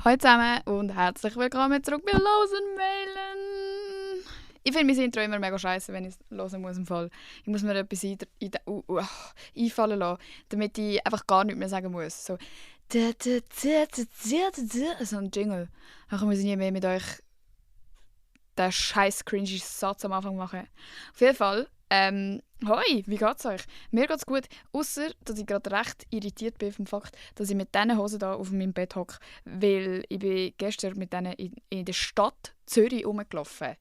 Hallo zusammen und herzlich willkommen zurück bei «Losen Mailen». Ich finde mein Intro immer mega scheiße, wenn ich es hören muss im Fall. Ich muss mir etwas einfallen lassen, damit ich einfach gar nichts mehr sagen muss. So so ein Jingle. Dann muss ich nie mehr mit euch den scheiß cringy Satz am Anfang machen. Auf jeden Fall, hoi, wie geht's euch? Mir geht's gut, außer dass ich gerade recht irritiert bin vom Fakt, dass ich mit diesen Hosen hier auf meinem Bett hocke, weil ich bin gestern mit denen in der Stadt Zürich rumgelaufen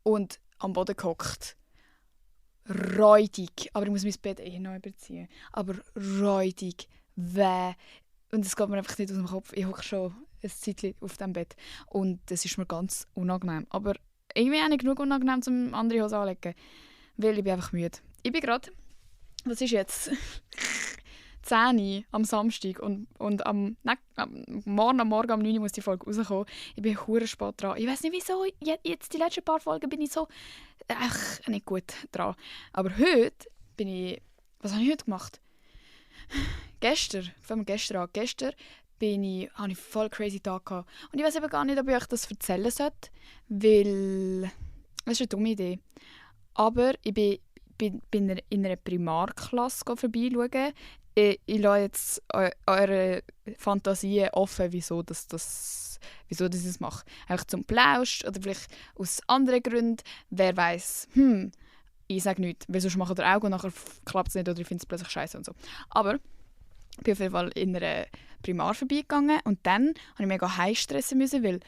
und am Boden gehockt. Räudig, aber ich muss mein Bett noch überziehen. Aber räudig, weh. Und es geht mir einfach nicht aus dem Kopf. Ich hocke schon ein Zeitchen auf dem Bett und das ist mir ganz unangenehm. Aber irgendwie auch nicht genug unangenehm, um andere Hosen anzulegen. Weil ich bin einfach müde. Ich bin gerade, was ist jetzt? 10 Uhr am Samstag und am Morgen um 9 Uhr muss die Folge rauskommen. Ich bin hure spät dran. Ich weiß nicht wieso, jetzt die letzten paar Folgen bin ich so nicht gut dran. Aber heute bin ich, was habe ich heute gemacht? Gestern habe ich voll crazy Tag gehabt. Und ich weiß eben gar nicht, ob ich euch das erzählen sollte, weil das ist eine dumme Idee. Aber ich bin in einer Primarklasse vorbeischauen. Ich lasse jetzt eure Fantasien offen, wieso ich es mache. Einfach zum Plausch oder vielleicht aus anderen Gründen. Wer weiß. Ich sage nichts, weil sonst macht ihr Augen und nachher klappt es nicht oder ich finde es plötzlich scheiße und so. Aber ich bin auf jeden Fall in einer Primar vorbeigegangen und dann musste ich mega heiß stressen müssen, weil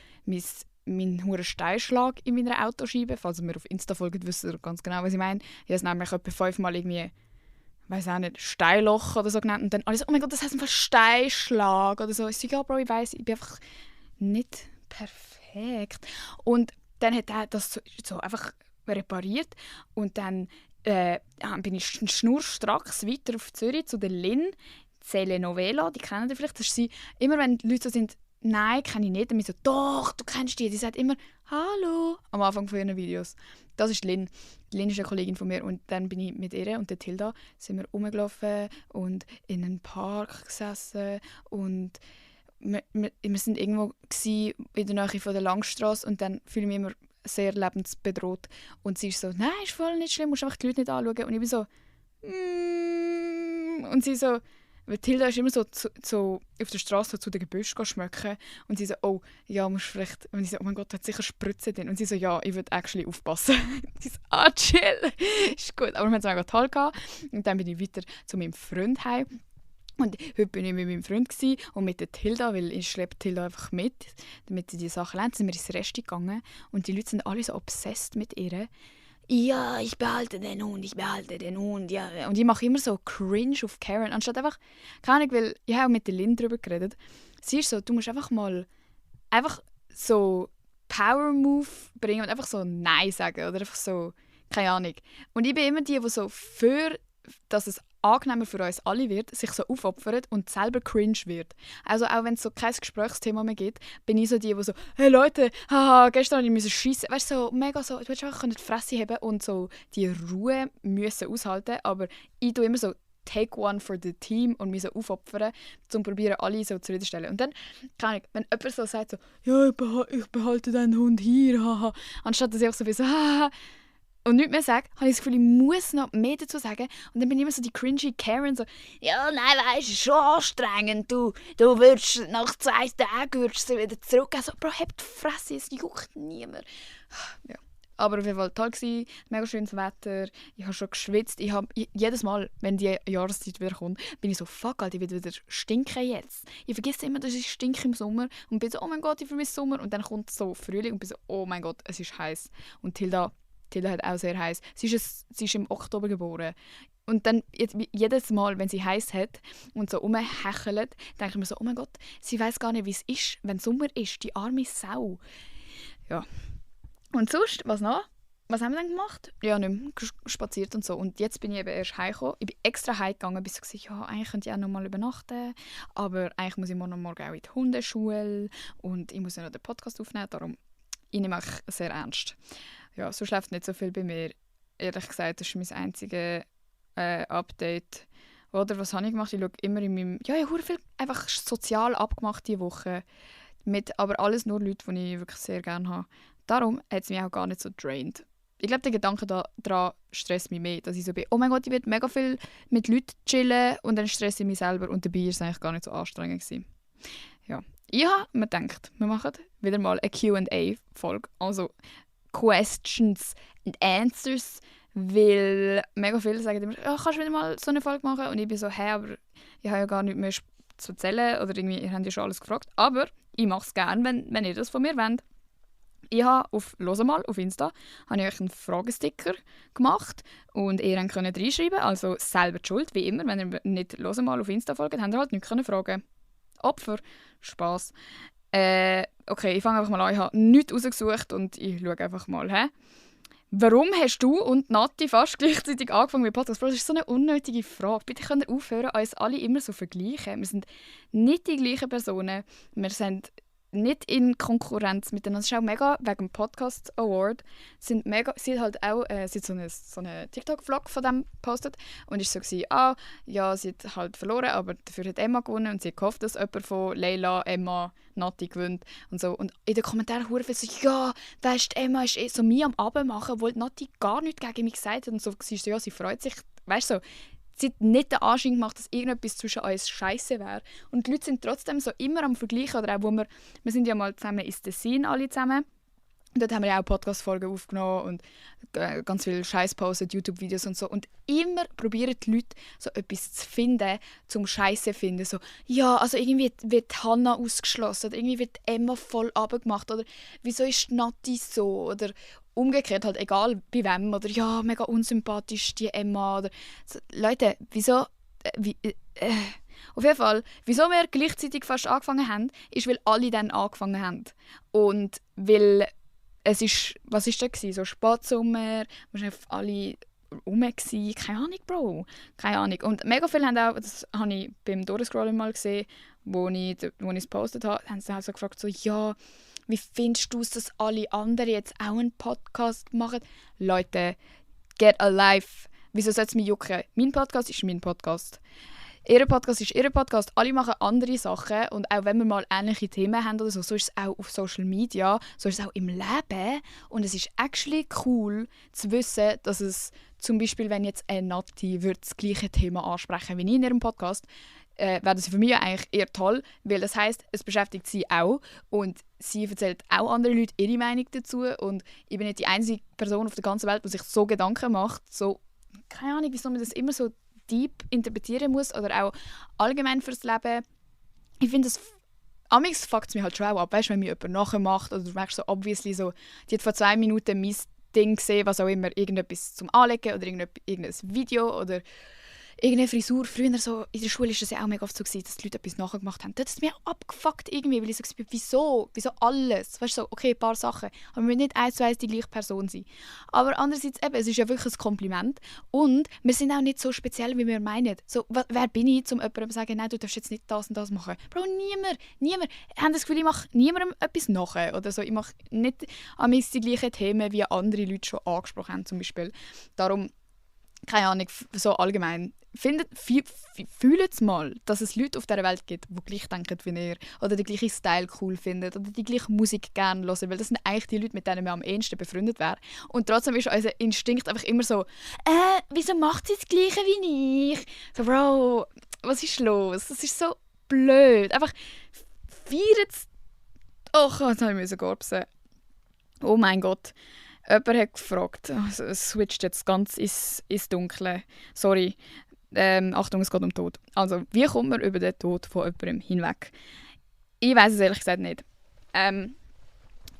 mein hoher Steinschlag in meiner Autoscheibe, falls ihr mir auf Insta folgt, wisst ihr ganz genau, was ich meine. Ich habe es nämlich etwa 5-mal irgendwie, weiß auch nicht, Steinloch oder so genannt und dann alle so, oh mein Gott, das heisst einfach Steinschlag oder so. Ich so, ja Bro, ich weiss, ich bin einfach nicht perfekt. Und dann hat er das so einfach repariert und dann bin ich schnurstracks weiter auf Zürich zu der Lynn Telenovela, die kennen ihr vielleicht, das ist sie, immer wenn die Leute so sind, nein, kenne ich nicht, dann bin ich so, doch, du kennst die sagt immer «Hallo» am Anfang von ihren Videos. Das ist Lynn. Lynn ist eine Kollegin von mir und dann bin ich mit ihr und der Tilda sind wir rumgelaufen und in einem Park gesessen und wir sind irgendwo in der Nähe von der Langstrasse und dann fühle ich mich immer sehr lebensbedroht und sie ist so «Nein, ist voll nicht schlimm, musst einfach die Leute nicht anschauen» und ich bin so und sie so, weil Tilda ist immer so auf der Straße zu den Gebüschen schmecken und sie so, oh, ja, musst vielleicht, und ich so, oh mein Gott, hat sicher Spritzen drin. Und sie so, ja, ich würde actually aufpassen. sie so, chill, ist gut. Aber wir haben es mega toll gehabt. Und dann bin ich weiter zu meinem Freund heim. Und heute bin ich mit meinem Freund und mit der Tilda, weil ich schleppe Tilda einfach mit, damit sie die Sachen lernt. Sind wir ins Resti gegangen und die Leute sind alle so obsessed mit ihr. Ja, ich behalte den Hund, ja. Und ich mache immer so cringe auf Karen, anstatt einfach, keine Ahnung, weil ich habe auch mit der Lynn darüber geredet. Sie ist so, du musst einfach mal so Power-Move bringen und einfach so Nein sagen oder einfach so, keine Ahnung. Und ich bin immer die so für, dass es angenehmer für uns alle wird, sich so aufopfert und selber cringe wird. Also auch wenn es so kein Gesprächsthema mehr gibt, bin ich so die so «Hey Leute, haha, gestern musste ich schiessen». Weißt du, so mega so, du hättest einfach die Fresse haben und so die Ruhe müssen aushalten, aber ich tue immer so «Take one for the team» und mich so aufopfern, um probieren alle so zufriedenzustellen. Und dann, keine Ahnung, wenn jemand so sagt so «Ja, ich behalte deinen Hund hier, haha», anstatt dass ich auch so wie so «Haha», und nichts mehr sage, habe ich das Gefühl, ich muss noch mehr dazu sagen. Und dann bin ich immer so die cringy Karen, so «Ja, nein, weißt du, schon anstrengend, du würdest nach 2 Tagen würdest du wieder zurück.» Also, Bro, habt die Fresse, es juckt niemand. Ja. Aber auf jeden Fall toll gewesen, mega schönes Wetter, ich habe schon geschwitzt. Jedes Mal, wenn die Jahreszeit wieder kommt, bin ich so «Fuck, Alter, ich will wieder stinken jetzt.» Ich vergesse immer, dass ich stinke im Sommer und bin so «Oh mein Gott, ich vermisse Sommer.» Und dann kommt so Frühling und bin so «Oh mein Gott, es ist heiß.» Und Tilda hat auch sehr heiß. Sie ist im Oktober geboren. Und dann jedes Mal, wenn sie heiß hat und so rumhechelt, denke ich mir so, oh mein Gott, sie weiß gar nicht, wie es ist, wenn Sommer ist. Die arme Sau. Ja. Und sonst, was noch? Was haben wir dann gemacht? Ja, nicht mehr. Spaziert und so. Und jetzt bin ich eben erst heimgekommen. Ich bin extra heimgegangen, bis ich gesagt habe, ja, eigentlich könnte ich auch noch mal übernachten. Aber eigentlich muss ich morgen auch in die Hundeschule. Und ich muss ja noch den Podcast aufnehmen. Darum, ich nehme es sehr ernst. Ja, so schläft nicht so viel bei mir. Ehrlich gesagt, das ist mein einziges Update. Oder was habe ich gemacht? Ich schaue immer in meinem... Ja, ich habe viel einfach sozial abgemacht diese Woche. Mit aber alles nur Leuten, die ich wirklich sehr gerne habe. Darum hat es mich auch gar nicht so drained. Ich glaube, der Gedanke daran stresst mich mehr, dass ich so bin, oh mein Gott, ich will mega viel mit Leuten chillen und dann stresse ich mich selber und dabei war es eigentlich gar nicht so anstrengend gewesen. Ja. Ich habe mir gedacht, wir machen wieder mal eine Q&A-Folge, also Questions and Answers, weil mega viele sagen immer, ja, kannst du wieder mal so eine Folge machen? Und ich bin so, aber ich habe ja gar nicht mehr zu erzählen oder irgendwie, ihr habt ja schon alles gefragt, aber ich mache es gerne, wenn ihr das von mir wollt. Ich habe auf Insta habe ich euch einen Fragesticker gemacht und ihr könnt reinschreiben, also selber die Schuld, wie immer. Wenn ihr nicht «Hören mal» auf Insta folgt, habt ihr halt nichts fragen. Opfer, Spass. Okay, ich fange einfach mal an. Ich habe nichts rausgesucht und ich schaue einfach mal. Warum hast du und Nati fast gleichzeitig angefangen mit Podcast? Bro, das ist so eine unnötige Frage. Bitte könnt ihr aufhören, uns alle immer so vergleichen. Wir sind nicht die gleichen Personen. Wir sind nicht in Konkurrenz miteinander. Das ist auch mega wegen dem Podcast Award. Sie hat halt auch sie hat so eine TikTok-Vlog von dem gepostet und ist so gewesen, ja, sie hat halt verloren, aber dafür hat Emma gewonnen und sie hat gehofft, dass jemand von Leila, Emma, Nati gewinnt und so. Und in den Kommentaren hure viel so, ja, weisst, Emma ist so mir am Abend machen, obwohl Nati gar nichts gegen mich gesagt hat und so sie so, ja, sie freut sich, weißt du, so. Sie hat nicht den Anschein gemacht, dass irgendetwas zwischen uns scheiße wäre. Und die Leute sind trotzdem so immer am Vergleichen. Oder auch, wir sind ja mal zusammen ins Tessin, alle zusammen. Und dort haben wir ja auch Podcast-Folgen aufgenommen und ganz viele Scheiß postet, YouTube-Videos und so. Und immer probieren die Leute, so etwas zu finden, zum Scheiße zu finden. So, ja, also irgendwie wird Hannah ausgeschlossen oder irgendwie wird Emma voll abgemacht oder wieso ist Nati so oder umgekehrt halt egal bei wem oder ja, mega unsympathisch die Emma oder so, Leute, wieso auf jeden Fall, wieso wir gleichzeitig fast angefangen haben, ist, weil alle dann angefangen haben und weil es ist, was ist das gewesen? So Spätsommer, wir waren alle rum gewesen. Keine Ahnung, Bro. Keine Ahnung. Und mega viele haben auch, das habe ich beim Durchscrollen mal gesehen, wo ich es gepostet habe, haben sie halt so gefragt, so, ja, wie findest du es, dass alle anderen jetzt auch einen Podcast machen? Leute, get alive. Wieso soll es mich jucken? Mein Podcast ist mein Podcast. Ihr Podcast ist ihr Podcast. Alle machen andere Sachen. Und auch wenn wir mal ähnliche Themen haben oder so, so ist es auch auf Social Media, so ist es auch im Leben. Und es ist actually cool zu wissen, dass es zum Beispiel, wenn jetzt eine Nati das gleiche Thema ansprechen wie ich in ihrem Podcast, wäre das für mich eigentlich eher toll, weil das heisst, es beschäftigt sie auch und sie erzählt auch anderen Leuten ihre Meinung dazu und ich bin nicht die einzige Person auf der ganzen Welt, die sich so Gedanken macht, so, keine Ahnung, wieso man das immer so deep interpretieren muss oder auch allgemein fürs Leben. Ich finde das amigs fuckt es mich halt schon auch ab, weißt, wenn mir jemand nachher macht oder du merkst so obviously so, die hat vor 2 Minuten mein Ding gesehen, was auch immer, irgendetwas zum Anlegen oder irgendein Video oder irgendeine Frisur. Früher so, in der Schule war es ja auch mega oft so, dass die Leute etwas nachgemacht haben. Das hat es mir abgefuckt irgendwie, weil ich so war, wieso alles? Weißt du, so, okay, ein paar Sachen, aber wir müssen nicht 1:1 die gleiche Person sein. Aber andererseits eben, es ist ja wirklich ein Kompliment und wir sind auch nicht so speziell, wie wir meinen. So, wer bin ich, um jemandem zu sagen, nein, du darfst jetzt nicht das und das machen? Bro, niemand. Haben das Gefühl, ich mache niemandem etwas nachher oder so. Ich mache nicht die gleichen Themen, wie andere Leute schon angesprochen haben, zum Beispiel. Darum, keine Ahnung, so allgemein. Fühlt es mal, dass es Leute auf dieser Welt gibt, die gleich denken wie ihr oder den gleichen Style cool finden oder die gleiche Musik gerne hören, weil das sind eigentlich die Leute, mit denen wir am ehesten befreundet wären. Und trotzdem ist unser Instinkt einfach immer so, wieso macht sie das Gleiche wie ich? So, Bro, was ist los? Das ist so blöd. Einfach feiert es. Oh, jetzt habe ich gorbsen. Oh mein Gott. Jemand hat gefragt, also es switcht jetzt ganz ins Dunkle. Sorry. Achtung, es geht um Tod. Also, wie kommt man über den Tod von jemandem hinweg? Ich weiß es ehrlich gesagt nicht.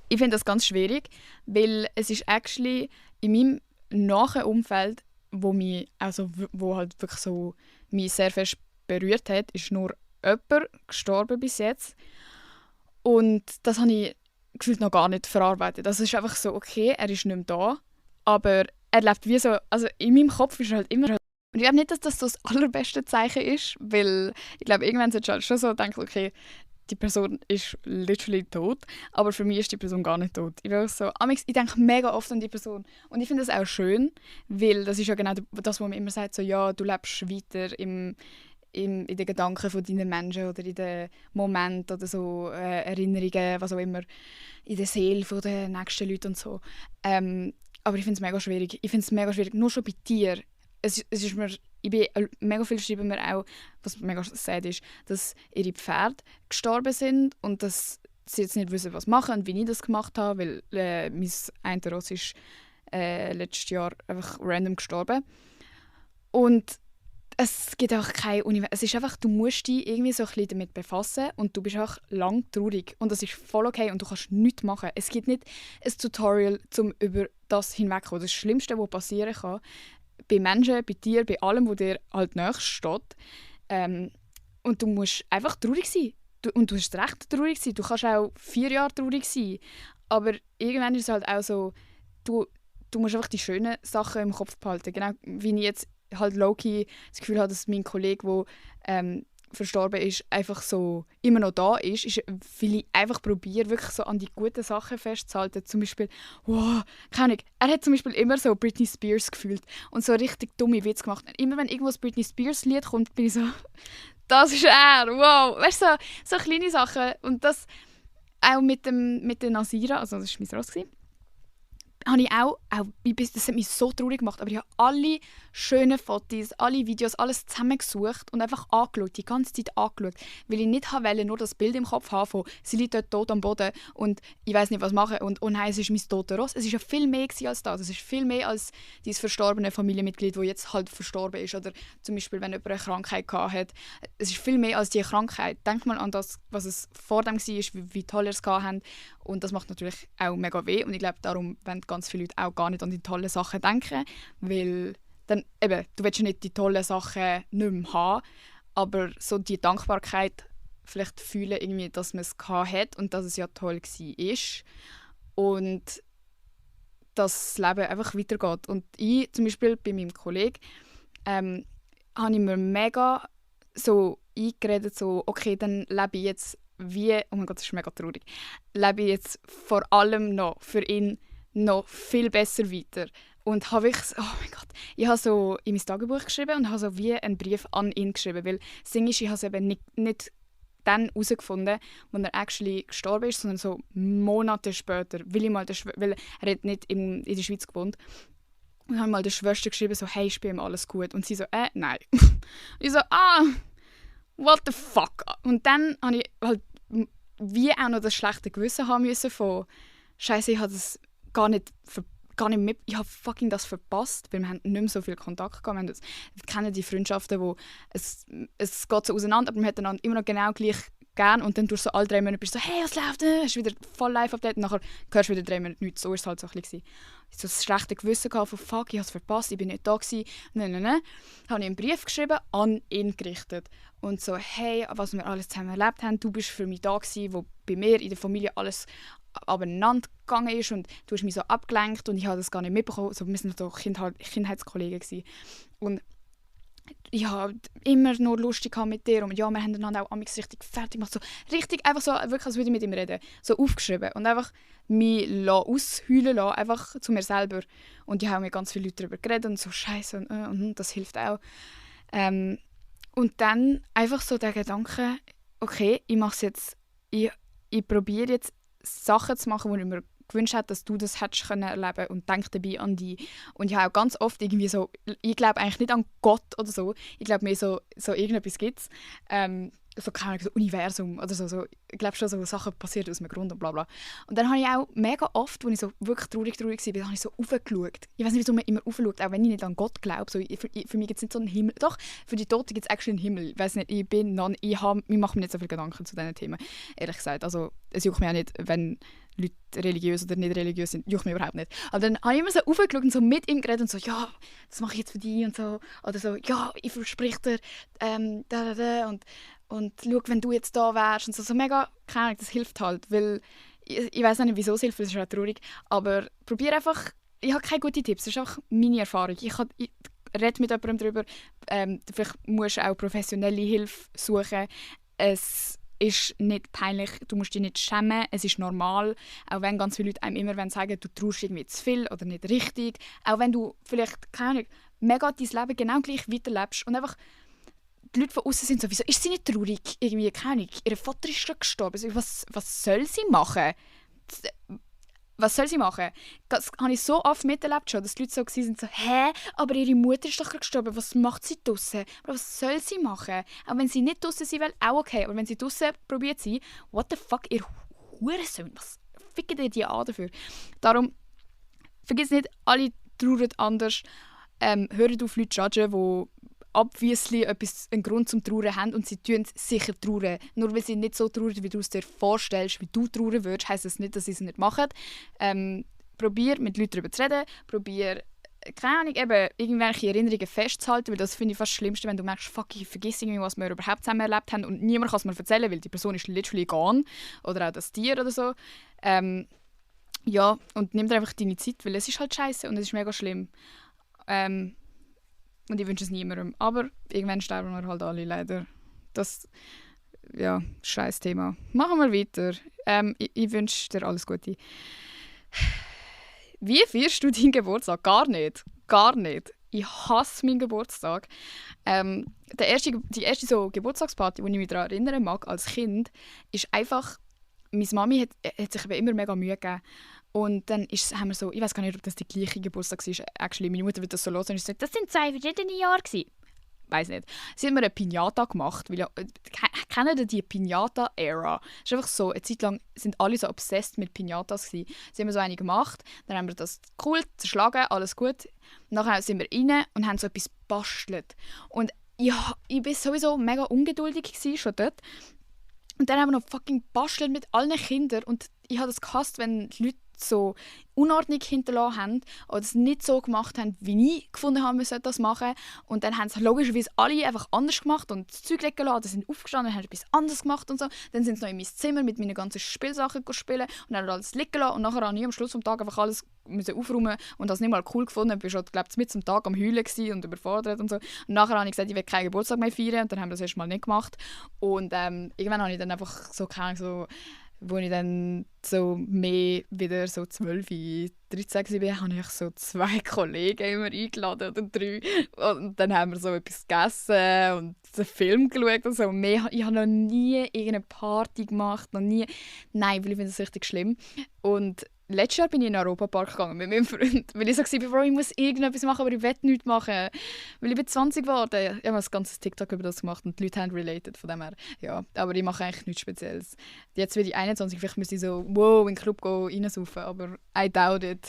Ich finde das ganz schwierig, weil es ist actually in meinem nahen Umfeld, wo halt wirklich so mich sehr fest berührt hat, ist nur jemand gestorben bis jetzt. Und das habe ich gefühlt noch gar nicht verarbeitet. Das ist einfach so, okay, er ist nicht mehr da, aber er lebt wie so, also in meinem Kopf ist er halt immer. Und ich glaube nicht, dass das so das allerbeste Zeichen ist, weil ich glaube, irgendwann solltest du halt schon so denken, okay, die Person ist literally tot, aber für mich ist die Person gar nicht tot. Ich denke mega oft an die Person und ich finde das auch schön, weil das ist ja genau das, was man immer sagt, so ja, du lebst weiter in den Gedanken von deinen Menschen oder in den Momenten oder so Erinnerungen, was auch immer, in der Seele von den nächsten Leuten und so. Aber ich finde es mega schwierig. Nur schon bei dir. Es ist mir, mega viel schreiben mir auch, was mega sad ist, dass ihre Pferde gestorben sind und dass sie jetzt nicht wissen, was machen und wie ich das gemacht habe, weil mein einer Ross ist letztes Jahr einfach random gestorben. Und es gibt auch kein Universum. Es ist einfach, du musst dich irgendwie so ein bisschen damit befassen und du bist auch lang traurig. Und das ist voll okay und du kannst nichts machen. Es gibt nicht ein Tutorial, um über das hinwegzukommen. Das Schlimmste, was passieren kann, bei Menschen, bei dir, bei allem, was dir halt nächst steht. Und du musst einfach traurig sein. Und du hast recht traurig sein. Du kannst auch 4 Jahre traurig sein. Aber irgendwann ist es halt auch so, du musst einfach die schönen Sachen im Kopf behalten. Genau wie ich jetzt halt low-key das Gefühl habe, dass mein Kollege, der verstorben ist, einfach so immer noch da ist, weil ich einfach probiere, wirklich so an die guten Sachen festzuhalten. Zum Beispiel, wow, keine Ahnung, er hat zum Beispiel immer so Britney Spears gefühlt und so richtig dumme Witze gemacht. Und immer wenn irgendwo ein Britney Spears Lied kommt, bin ich so, das ist er, wow. Weißt du, so kleine Sachen. Und das auch mit der Nasira, also das war mein Ross, habe ich auch das hat mich so traurig gemacht, aber ich habe alle schönen Fotos, alle Videos, alles zusammengesucht und einfach angeschaut, die ganze Zeit angeschaut, weil ich nicht wollte, nur das Bild im Kopf haben von «Sie liegt dort tot am Boden und ich weiß nicht, was machen» und «Oh nein, es ist mein toter Ross». Es war ja viel mehr als das. Es ist viel mehr als dieses verstorbene Familienmitglied, das jetzt halt verstorben ist oder zum Beispiel, wenn jemand eine Krankheit hatte. Es ist viel mehr als diese Krankheit. Denk mal an das, was es vor dem war, wie toll er es hatten. Und das macht natürlich auch mega weh. Und ich glaube, darum wollen ganz viele Leute auch gar nicht an die tollen Sachen denken. Weil dann, eben, du willst ja nicht die tollen Sachen nicht mehr haben, aber so die Dankbarkeit vielleicht fühlen, irgendwie, dass man es hat und dass es ja toll war. Und dass das Leben einfach weitergeht. Und ich, zum Beispiel bei meinem Kollegen, habe ich mir mega so eingeredet, so, okay, dann lebe ich jetzt oh mein Gott, das ist mega traurig, lebe ich jetzt vor allem noch für ihn noch viel besser weiter. Und habe ich habe so in mein Tagebuch geschrieben und habe so wie einen Brief an ihn geschrieben, weil das Ding ist, ich habe es eben nicht dann herausgefunden, als er actually gestorben ist, sondern so Monate später, weil er hat nicht in der Schweiz gewohnt. Und habe mal der Schwester geschrieben, so, hey, ist bei ihm alles gut? Und sie so, nein. Ich so, what the fuck? Und dann habe ich halt wie auch noch das schlechte Gewissen haben müssen von Scheiße, ich habe das gar nicht mit, ich habe fucking das verpasst, weil wir haben nicht mehr so viel Kontakt gehabt. Wir kennen die Freundschaften, wo es geht so auseinander, aber man hat einander immer noch genau gleich gern und dann durch so alle 3 Monate bist du so, hey, was läuft denn? Hast wieder voll Live-Update und nachher hörst du wieder 3 Monate nichts. So war es halt so ein bisschen. Ich hatte so das schlechte Gewissen von fuck, ich habe es verpasst, ich bin nicht da gewesen. Nein. Dann habe ich einen Brief geschrieben, an ihn gerichtet. Und so, hey, was wir alles zusammen erlebt haben, du bist für mich da gewesen, wo bei mir in der Familie alles abeinander gegangen ist und du hast mich so abgelenkt und ich habe das gar nicht mitbekommen. Also, wir waren so Kindheitskollegen gewesen. Und ich habe immer nur lustig mit dir und ja, wir haben einander auch amigs richtig fertig gemacht. So richtig, einfach so, wirklich, als würde ich mit ihm reden. So aufgeschrieben und einfach mich ausheulen lassen, einfach zu mir selber. Und ich habe mit ganz vielen Leuten darüber geredet und so Scheiße und das hilft auch. Und dann einfach so der Gedanke, okay, ich mache es jetzt, ich probiere jetzt Sachen zu machen, die ich mir gewünscht hätte, dass du das hättest erleben können und denke dabei an dich. Und ich habe auch ganz oft irgendwie so, ich glaube eigentlich nicht an Gott oder so, ich glaube mehr so irgendetwas gibt es. So keine Ahnung, so Universum oder so. Ich glaube schon, so Sachen passieren aus einem Grund und bla bla. Und dann habe ich auch mega oft, als ich so wirklich traurig war, habe ich so raufgeschaut. Ich weiß nicht, wieso man immer raufschaut, auch wenn ich nicht an Gott glaube. So, für mich gibt es nicht so einen Himmel. Doch, für die Toten gibt es actually einen Himmel. Ich weiß nicht, ich mache mir nicht so viele Gedanken zu diesen Themen, ehrlich gesagt. Also, es juckt mich auch nicht, wenn Leute religiös oder nicht religiös sind, juckt mich überhaupt nicht. Aber dann habe ich immer so raufgeschaut und so mit ihm geredet und so, ja, das mache ich jetzt für dich und so. Oder so, ja, ich verspreche dir, und schau, wenn du jetzt da wärst und so mega, keine Ahnung, das hilft halt, weil ich weiß nicht, wieso es hilft, das ist auch traurig, aber probiere einfach, ich habe keine guten Tipps, das ist einfach meine Erfahrung. Ich rede mit jemandem darüber, vielleicht musst du auch professionelle Hilfe suchen. Es ist nicht peinlich, du musst dich nicht schämen, es ist normal, auch wenn ganz viele Leute einem immer sagen, du traust irgendwie zu viel oder nicht richtig, auch wenn du vielleicht, keine Ahnung, mega dein Leben genau gleich weiterlebst und einfach die Leute von außen sind so, wieso ist sie nicht traurig? Irgendwie, keine Ahnung, ihr Vater ist gerade gestorben. Also, was soll sie machen? Was soll sie machen? Das habe ich so oft miterlebt schon, dass die Leute so waren, so, hä, aber ihre Mutter ist doch gerade gestorben, was macht sie draussen? Aber was soll sie machen? Auch wenn sie nicht draussen sein will, auch okay. Aber wenn sie draussen probiert sie, what the fuck, ihr Hurensohn, was fickt ihr die an dafür? Darum, vergiss nicht, alle trauern anders. Hört auf Leute zu judgen, die obviously einen Grund zum Trauern haben und sie tun sicher trauern. Nur weil sie nicht so trauern, wie du es dir vorstellst, wie du trauern würdest, heisst das nicht, dass sie es nicht machen. Probier mit Leuten darüber zu reden, probier keine Ahnung, eben irgendwelche Erinnerungen festzuhalten, weil das finde ich fast das Schlimmste, wenn du merkst, fuck, ich vergesse irgendwie, was wir überhaupt zusammen erlebt haben und niemand kann es mir erzählen, weil die Person ist literally gone oder auch das Tier oder so. Ja, und nimm dir einfach deine Zeit, weil es ist halt scheiße und es ist mega schlimm. Und ich wünsche es niemandem. Aber irgendwann sterben wir halt alle, leider. Das, ja, scheiß Thema. Machen wir weiter. Ich wünsche dir alles Gute. Wie feierst du deinen Geburtstag? Gar nicht. Gar nicht. Ich hasse meinen Geburtstag. Die erste so Geburtstagsparty, die ich mich daran erinnern mag, als Kind, ist einfach, meine Mami hat sich immer mega Mühe gegeben. Und dann haben wir so, ich weiß gar nicht, ob das die gleiche Geburtstag war. Actually, meine Mutter wird das so hören und ich so, das sind 2 verschiedene Jahre gewesen. Weiß nicht. Sie haben mir eine Pinata gemacht. Weil, kennen ihr die Pinata-Ära? Es ist einfach so, eine Zeit lang sind alle so obsessed mit Pinatas gewesen. Sie haben mir so eine gemacht, dann haben wir das cool zerschlagen, alles gut. Nachher sind wir rein und haben so etwas gebastelt. Und ich war sowieso mega ungeduldig gewesen, schon dort. Und dann haben wir noch fucking gebastelt mit allen Kindern und ich habe das gehasst, wenn die Leute so Unordnung hinterlassen haben oder es nicht so gemacht haben, wie ich gefunden habe, wir sollten das machen. Und dann haben es logischerweise alle einfach anders gemacht und das Zeug liegen lassen, sind aufgestanden und haben etwas anderes gemacht und so. Dann sind sie noch in mein Zimmer mit meinen ganzen Spielsachen spielen und haben alles liegen lassen. Und nachher habe ich am Schluss des Tages einfach alles aufräumen und das nicht mal cool gefunden. Ich war schon, glaube ich, mit zum Tag am Heulen und überfordert und so. Und nachher habe ich gesagt, ich will keinen Geburtstag mehr feiern und dann haben wir das erst mal nicht gemacht. Und irgendwann habe ich dann einfach so, keine Ahnung, so, wo ich dann so mehr wieder so 12, 13 war, habe ich so 2 Kollegen immer eingeladen oder 3. Und dann haben wir so etwas gegessen und einen Film geschaut und so. Mehr, ich habe noch nie irgendeine Party gemacht, noch nie. Nein, weil ich finde das richtig schlimm. Und letztes Jahr bin ich in den Europapark gegangen mit meinem Freund, weil ich so war, Bro, ich muss irgendetwas machen, aber ich will nichts machen. Weil ich bin 20 geworden. Ich habe ein ganzes TikTok über das gemacht und die Leute haben related, von dem her. Ja, aber ich mache eigentlich nichts Spezielles. Jetzt werde ich 21, vielleicht müsste ich so, wow, in den Club reinsaufen, aber I doubt it.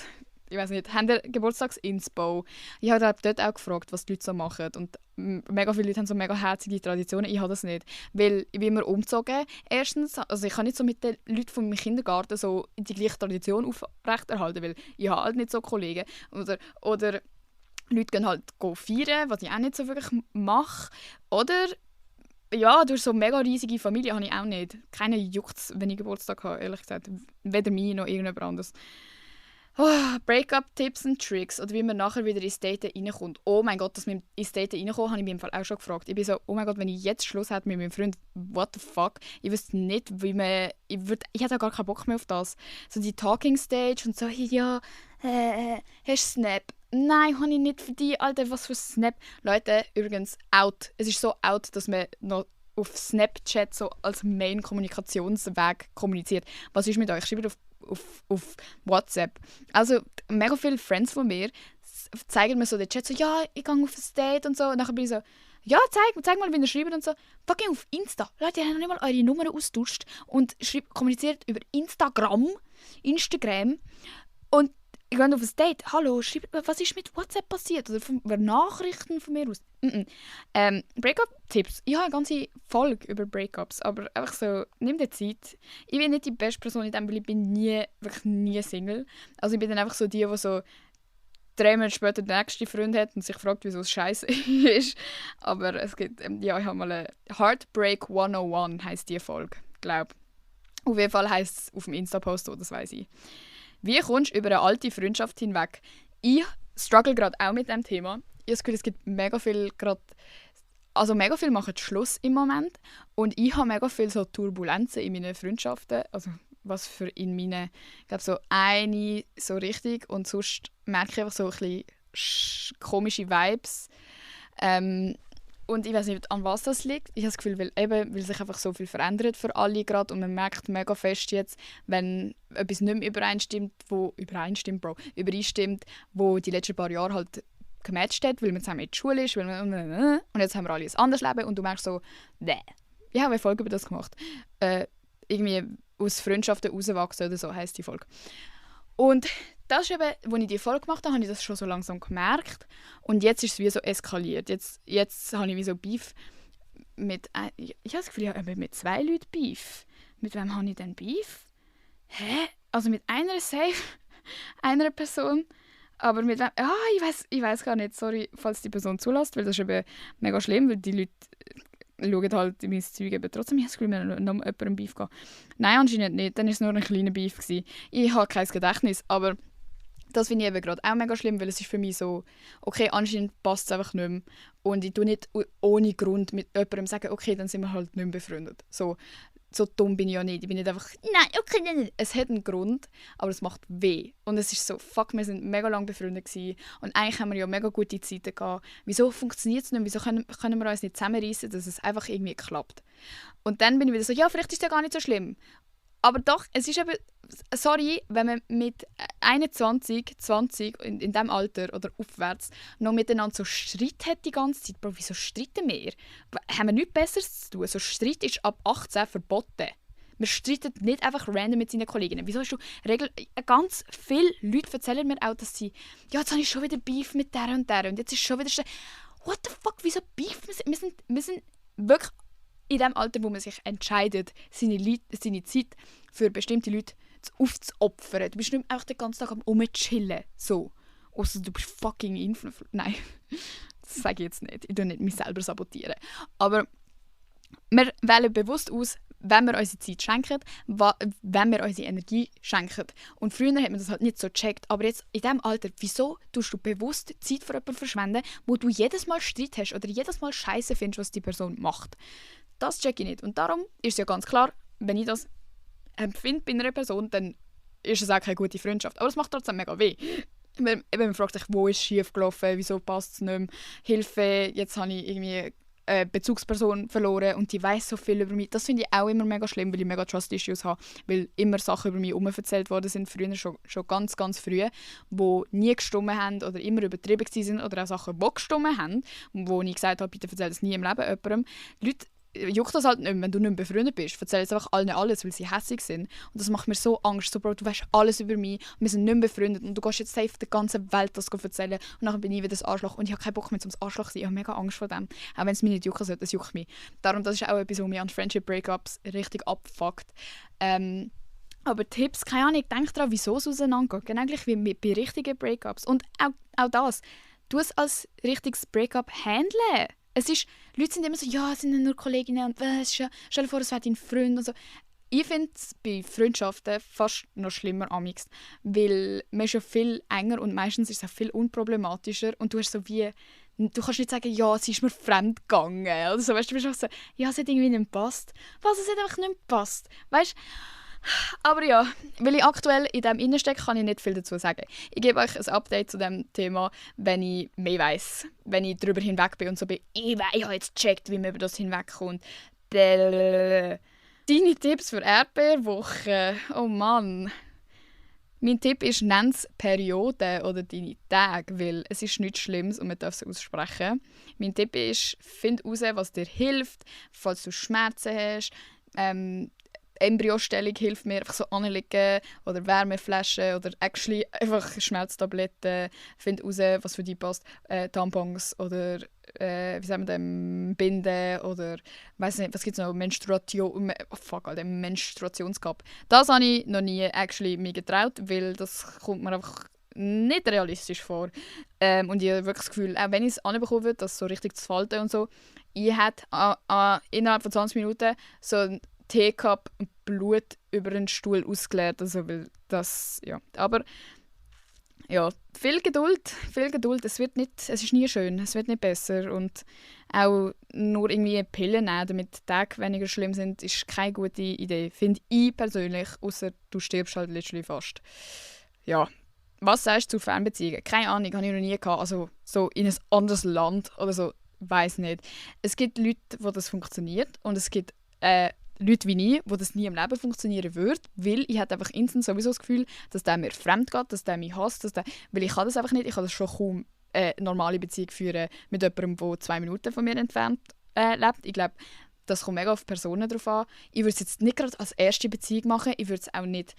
Ich weiß nicht, haben ihr Geburtstagsinspo? Ich habe dort auch gefragt, was die Leute so machen. Und mega viele Leute haben so mega herzige Traditionen. Ich habe das nicht. Weil ich bin immer umgezogen. Erstens, also ich kann nicht so mit den Leuten von meinem Kindergarten so die gleiche Tradition aufrechterhalten, weil ich habe halt nicht so Kollegen. Oder Leute gehen halt feiern, was ich auch nicht so wirklich mache. Oder ja, durch so eine mega riesige Familie habe ich auch nicht. Keiner juckt, wenn ich Geburtstag habe, ehrlich gesagt. Weder mich noch irgendjemand anderes. Break-up-Tipps und Tricks oder wie man nachher wieder ins Daten reinkommt. Oh mein Gott, dass wir ins Daten reinkommen, habe ich mir im Fall auch schon gefragt. Ich bin so, oh mein Gott, wenn ich jetzt Schluss hätte mit meinem Freund, what the fuck? Ich wüsste nicht, wie man... Ich hätte auch gar keinen Bock mehr auf das. So die Talking-Stage und so, ja, hast du Snap? Nein, habe ich nicht für dich. Alter, was für Snap? Leute, übrigens, out. Es ist so out, dass man noch auf Snapchat so als Main-Kommunikationsweg kommuniziert. Was ist mit euch? Schreibt auf WhatsApp. Also mega viele Friends von mir zeigen mir so den Chat so, ja, ich gehe auf ein Date und so. Und dann bin ich so, ja, zeig mal, wie ihr schreibt und so. Fucking auf Insta. Leute, ihr habt noch nicht mal eure Nummern austauscht und kommuniziert über Instagram. Und ihr geht auf ein Date. Hallo, was ist mit WhatsApp passiert? Oder Nachrichten von mir aus? Breakup-Tipps. Ich habe eine ganze Folge über Breakups, aber einfach so, nimm dir Zeit. Ich bin nicht die beste Person in dem, weil ich bin wirklich nie Single. Also ich bin dann einfach so die so 3 Monate später den nächsten Freund hat und sich fragt, wieso es scheiße ist. Aber es gibt, ja, ich habe mal eine Heartbreak 101 heisst die Folge, glaube. Auf jeden Fall heisst es auf dem Insta-Post, das weiss ich. Wie kommst du über eine alte Freundschaft hinweg? Ich struggle gerade auch mit diesem Thema. Ich habe das Gefühl, es gibt mega viel mega viel machen Schluss im Moment. Und ich habe mega viel so Turbulenzen in meinen Freundschaften. Also was für in meinen, ich glaube so eine so richtig. Und sonst merke ich einfach so ein bisschen komische Vibes. Und ich weiß nicht, an was das liegt. Ich habe das Gefühl, weil sich einfach so viel verändert für alle gerade und man merkt mega fest jetzt, wenn etwas nicht mehr übereinstimmt, wo die letzten paar Jahre halt gematcht hat, weil man zusammen in der Schule ist, und jetzt haben wir alle ein anderes Leben und du merkst so, nee. Ich habe eine Folge über das gemacht. Irgendwie aus Freundschaften rauswachsen oder so heisst die Folge. Und das ist eben, als ich die Folge gemacht habe, habe ich das schon so langsam gemerkt. Und jetzt ist es wie so eskaliert. Jetzt habe ich wie so Beef mit... ich habe das Gefühl, ich habe mit 2 Leuten Beef. Mit wem habe ich denn Beef? Hä? Also mit einer safe, einer Person. Aber mit wem... ich weiß gar nicht. Sorry, falls die Person zulässt, weil das ist eben mega schlimm, weil die Leute schauen halt mein Zeug eben trotzdem. Ich habe das Gefühl, wir noch jemandem Beef gehen. Nein, anscheinend nicht. Dann war es nur ein kleiner Beef gewesen. Ich habe kein Gedächtnis, aber das finde ich eben gerade auch mega schlimm, weil es ist für mich so, okay, anscheinend passt es einfach nicht mehr. Und ich tue nicht ohne Grund mit jemandem sagen, okay, dann sind wir halt nicht mehr befreundet. So dumm bin ich ja nicht. Ich bin nicht einfach, nein, okay, nein. Es hat einen Grund, aber es macht weh. Und es ist so, fuck, wir sind mega lange befreundet gewesen. Und eigentlich haben wir ja mega gute Zeiten gehabt. Wieso funktioniert es nicht? Wieso können wir uns nicht zusammenreißen, dass es einfach irgendwie klappt? Und dann bin ich wieder so, ja, vielleicht ist das ja gar nicht so schlimm. Aber doch, es ist eben, sorry, wenn man mit 21, 20, in diesem Alter oder aufwärts, noch miteinander so Streit hat die ganze Zeit. Bro, wieso streiten wir? Haben wir nichts Besseres zu tun? So Streit ist ab 18 verboten. Man streitet nicht einfach random mit seinen Kolleginnen. Wieso hast du ganz viele Leute erzählen mir auch, dass sie, ja, jetzt habe ich schon wieder Beef mit der und der und jetzt ist schon wieder... What the fuck, wieso Beef? Wir sind wirklich in dem Alter, wo man sich entscheidet, seine Zeit für bestimmte Leute aufzuopfern. Du bist nicht einfach den ganzen Tag am rumchillen. So. Ausser du bist fucking Influencer. Nein, das sage ich jetzt nicht. Ich tue nicht mich selber sabotieren. Aber wir wählen bewusst aus, wenn wir unsere Zeit schenken, wenn wir unsere Energie schenken. Und früher hat man das halt nicht so gecheckt. Aber jetzt in diesem Alter, wieso tust du bewusst Zeit für jemanden verschwenden, wo du jedes Mal Streit hast oder jedes Mal Scheiße findest, was die Person macht? Das check ich nicht. Und darum ist es ja ganz klar, wenn ich das empfinde bei einer Person, dann ist es auch keine gute Freundschaft. Aber es macht trotzdem mega weh. Man fragt sich, wo ist schief gelaufen, wieso passt es nicht mehr, Hilfe, jetzt habe ich irgendwie eine Bezugsperson verloren und die weiss so viel über mich. Das finde ich auch immer mega schlimm, weil ich mega Trust-Issues habe, weil immer Sachen über mich herum-erzählt worden sind, früher schon ganz, ganz früh, die nie gestimmt haben oder immer übertrieben waren oder auch Sachen, die gestimmt haben, wo ich gesagt habe, bitte erzähl das nie im Leben jemandem. Leute juckt das halt nicht mehr, wenn du nicht mehr befreundet bist. Erzähl jetzt einfach allen alles, weil sie hässlich sind. Und das macht mir so Angst. So, Bro, du weißt alles über mich, wir sind nicht mehr befreundet und du gehst jetzt safe der ganzen Welt das erzählen und nachher bin ich wieder das Arschloch und ich habe keinen Bock mehr zum Arschloch zu sein. Ich habe mega Angst vor dem. Auch wenn es mich nicht jucken sollte, es juckt mich. Darum, das ist auch etwas, was mich an Friendship-Breakups richtig abfuckt. Aber Tipps, keine Ahnung, denk daran, wieso es auseinandergeht. Genau gleich wie bei richtigen Breakups. Und auch das, du es als richtiges Breakup handeln. Leute sind immer so, ja, es sind nur Kolleginnen und stell dir vor, es wäre dein Freund und so. Ich finde es bei Freundschaften fast noch schlimmer amix, weil man ist ja viel enger und meistens ist es auch viel unproblematischer und du kannst nicht sagen, ja, sie ist mir fremd gegangen oder so, weißt du, bist auch so, ja, es hat irgendwie nicht gepasst. Was, es hat einfach nicht gepasst, weißt? Aber ja, weil ich aktuell in dem Innensteck kann ich nicht viel dazu sagen. Ich gebe euch ein Update zu diesem Thema, wenn ich mehr weiss. Wenn ich darüber hinweg bin und so bin, ich habe jetzt gecheckt, wie man über das hinwegkommt. Deine Tipps für Erdbeerwoche. Oh Mann. Mein Tipp ist, nenn es Perioden oder deine Tage, weil es ist nichts Schlimmes und man darf es aussprechen. Mein Tipp ist, find heraus, was dir hilft, falls du Schmerzen hast. Embryostellung hilft mir, einfach so anlegen oder Wärmeflaschen oder actually einfach Schmerztabletten. Find raus, was für dich passt. Tampons oder wie sagen wir dem, Binden oder weiss nicht, was gibt es noch? Menstruationscup. Das habe ich noch nie actually mir getraut, weil das kommt mir einfach nicht realistisch vor. Und ich habe wirklich das Gefühl, auch wenn ich es anbekommen würde, das so richtig zu falten und so, ich hätte innerhalb von 20 Minuten so ein Teecup und Blut über den Stuhl ausgeleert, also weil das, ja, aber ja, viel Geduld, es ist nie schön, es wird nicht besser und auch nur irgendwie Pillen nehmen, damit die Tage weniger schlimm sind, ist keine gute Idee, finde ich persönlich, außer du stirbst halt letztlich fast. Ja, was sagst du zu Fernbeziehungen? Keine Ahnung, habe ich noch nie gehabt, also so in ein anderes Land oder so, weiß nicht. Es gibt Leute, wo das funktioniert und es gibt Leute wie ich, wo das nie im Leben funktionieren würde, weil ich habe einfach instant sowieso das Gefühl, dass der mir fremd geht, dass der mich hasst, weil ich kann das einfach nicht, ich kann das schon kaum normale Beziehung führen mit jemandem, der 2 Minuten von mir entfernt lebt. Ich glaube, das kommt mega auf die Personen drauf an. Ich würde es jetzt nicht gerade als erste Beziehung machen, ich würde es auch nicht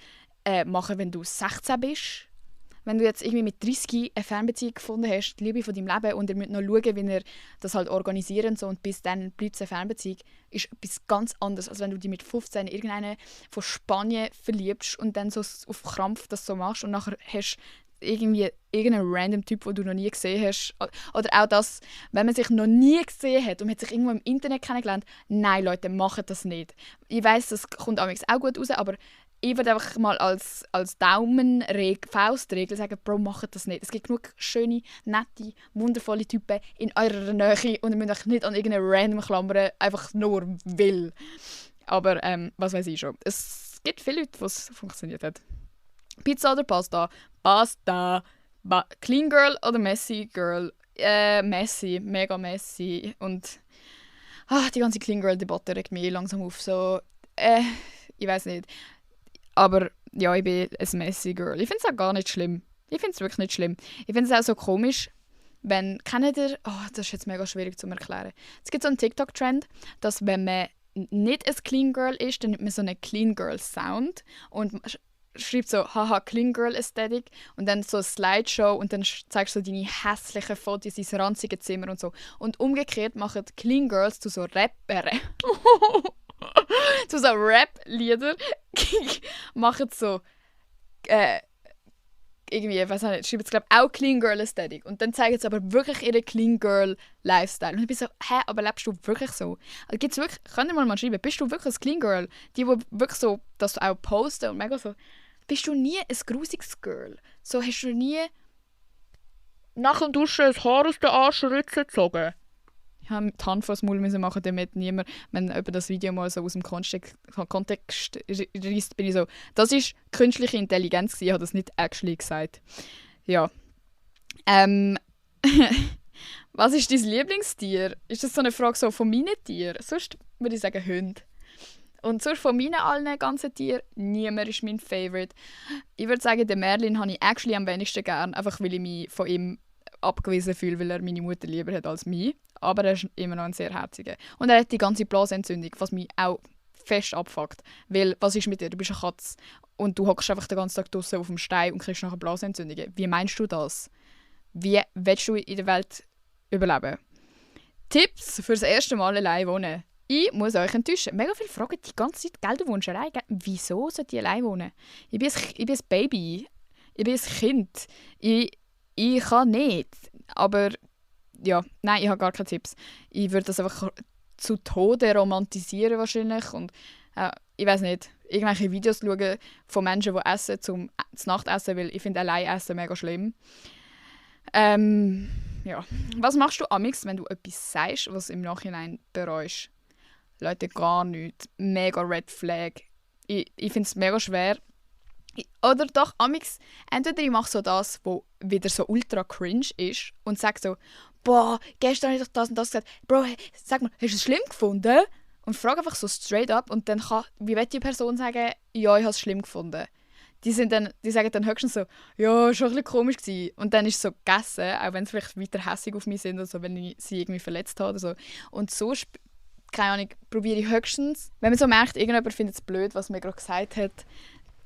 machen, wenn du 16 bist. Wenn du jetzt irgendwie mit 30 eine Fernbeziehung gefunden hast, die Liebe von deinem Leben, und ihr müsst noch schauen, wie ihr das halt organisieren und so, und bis dann bleibt es eine Fernbeziehung, ist etwas ganz anderes, als wenn du dich mit 15 in irgendeine von Spanien verliebst und dann so auf Krampf das so machst und nachher hast irgendwie irgendeinen random Typ, den du noch nie gesehen hast. Oder auch das, wenn man sich noch nie gesehen hat und man hat sich irgendwo im Internet kennengelernt. Nein, Leute, macht das nicht. Ich weiss, das kommt auch gut raus, aber ich würde einfach mal als Faustregel sagen, Bro, macht das nicht. Es gibt genug schöne, nette, wundervolle Typen in eurer Nähe und ihr müsst euch nicht an irgendeine random klammern, einfach nur will. Aber was weiß ich schon. Es gibt viele Leute, wo es funktioniert hat. Pizza oder Pasta? Pasta. Clean Girl oder Messy Girl? Messy, mega messy. Und die ganze Clean Girl-Debatte regt mich langsam auf. So, ich weiß nicht. Aber ja, ich bin ein Messy Girl. Ich finde es auch gar nicht schlimm. Ich finde es wirklich nicht schlimm. Ich finde es auch so komisch, kennt ihr, das ist jetzt mega schwierig zu erklären. Es gibt so einen TikTok-Trend, dass wenn man nicht ein Clean Girl ist, dann nimmt man so einen Clean Girl Sound und schreibt so, haha, Clean Girl Ästhetik und dann so eine Slideshow und dann zeigst du so deine hässlichen Fotos, dein ranzige Zimmer und so. Und umgekehrt machen Clean Girls zu so Rapper. zu so Rap-Lieder machen so irgendwie, ich weiß nicht, schreiben sie glaube auch Clean Girl Ästhetik und dann zeigen sie aber wirklich ihren Clean Girl Lifestyle und ich bin so, aber lebst du wirklich so? Also gibt's wirklich, könnt ihr mal schreiben, bist du wirklich ein Clean Girl? Die wirklich so, dass du auch posten und mega so, bist du nie ein grusiges Girl? So hast du nie nach dem Duschen das Haar aus den Arschritzen gezogen? Ich musste die Hand vor das Maul machen, damit niemand, wenn jemand das Video mal so aus dem Kontext reißt, bin ich so, das war künstliche Intelligenz, ich habe das nicht actually gesagt. Ja. Was ist dein Lieblingstier? Ist das so eine Frage so von meinen Tieren? Sonst würde ich sagen Hunde. Und sonst von meinen allen ganzen Tieren, niemand ist mein Favorite. Ich würde sagen, den Merlin habe ich actually am wenigsten gern, einfach weil ich mich von ihm abgewiesen fühle, weil er meine Mutter lieber hat als mich. Aber er ist immer noch ein sehr herziger. Und er hat die ganze Blasenentzündung, was mich auch fest abfuckt. Weil, was ist mit dir? Du bist eine Katze und du hockst einfach den ganzen Tag draußen auf dem Stein und kriegst nachher Blasenentzündungen. Wie meinst du das? Wie willst du in der Welt überleben? Tipps für das erste Mal allein wohnen. Ich muss euch enttäuschen. Mega viele fragen die ganze Zeit, gell, du wohnst allein. Gell? Wieso sollte ich allein wohnen? Ich bin ein Baby. Ich bin ein Kind. Ich kann nicht. Aber ja, nein, ich habe gar keine Tipps. Ich würde das einfach zu Tode romantisieren wahrscheinlich. Und ich weiß nicht, irgendwelche Videos schauen von Menschen, die essen zum Nachtessen, weil ich finde allein essen mega schlimm. Ja. Was machst du amix, wenn du etwas sagst, was im Nachhinein bereust? Leute, gar nichts. Mega Red Flag. Ich finde es mega schwer. Oder doch, amix, entweder ich mache so das, wo wieder so ultra cringe ist und sage so, boah, gestern habe ich doch das und das gesagt. Bro, sag mal, hast du es schlimm gefunden? Und frage einfach so straight up und dann wie will die Person sagen, ja, ich habe es schlimm gefunden. Die sagen dann höchstens so, ja, schon ein bisschen komisch gewesen. Und dann ist es so gegessen, auch wenn sie vielleicht weiter hässig auf mich sind oder so, wenn ich sie irgendwie verletzt habe oder so. Und so, keine Ahnung, probiere ich höchstens, wenn man so merkt, irgendjemand findet es blöd, was mir gerade gesagt hat,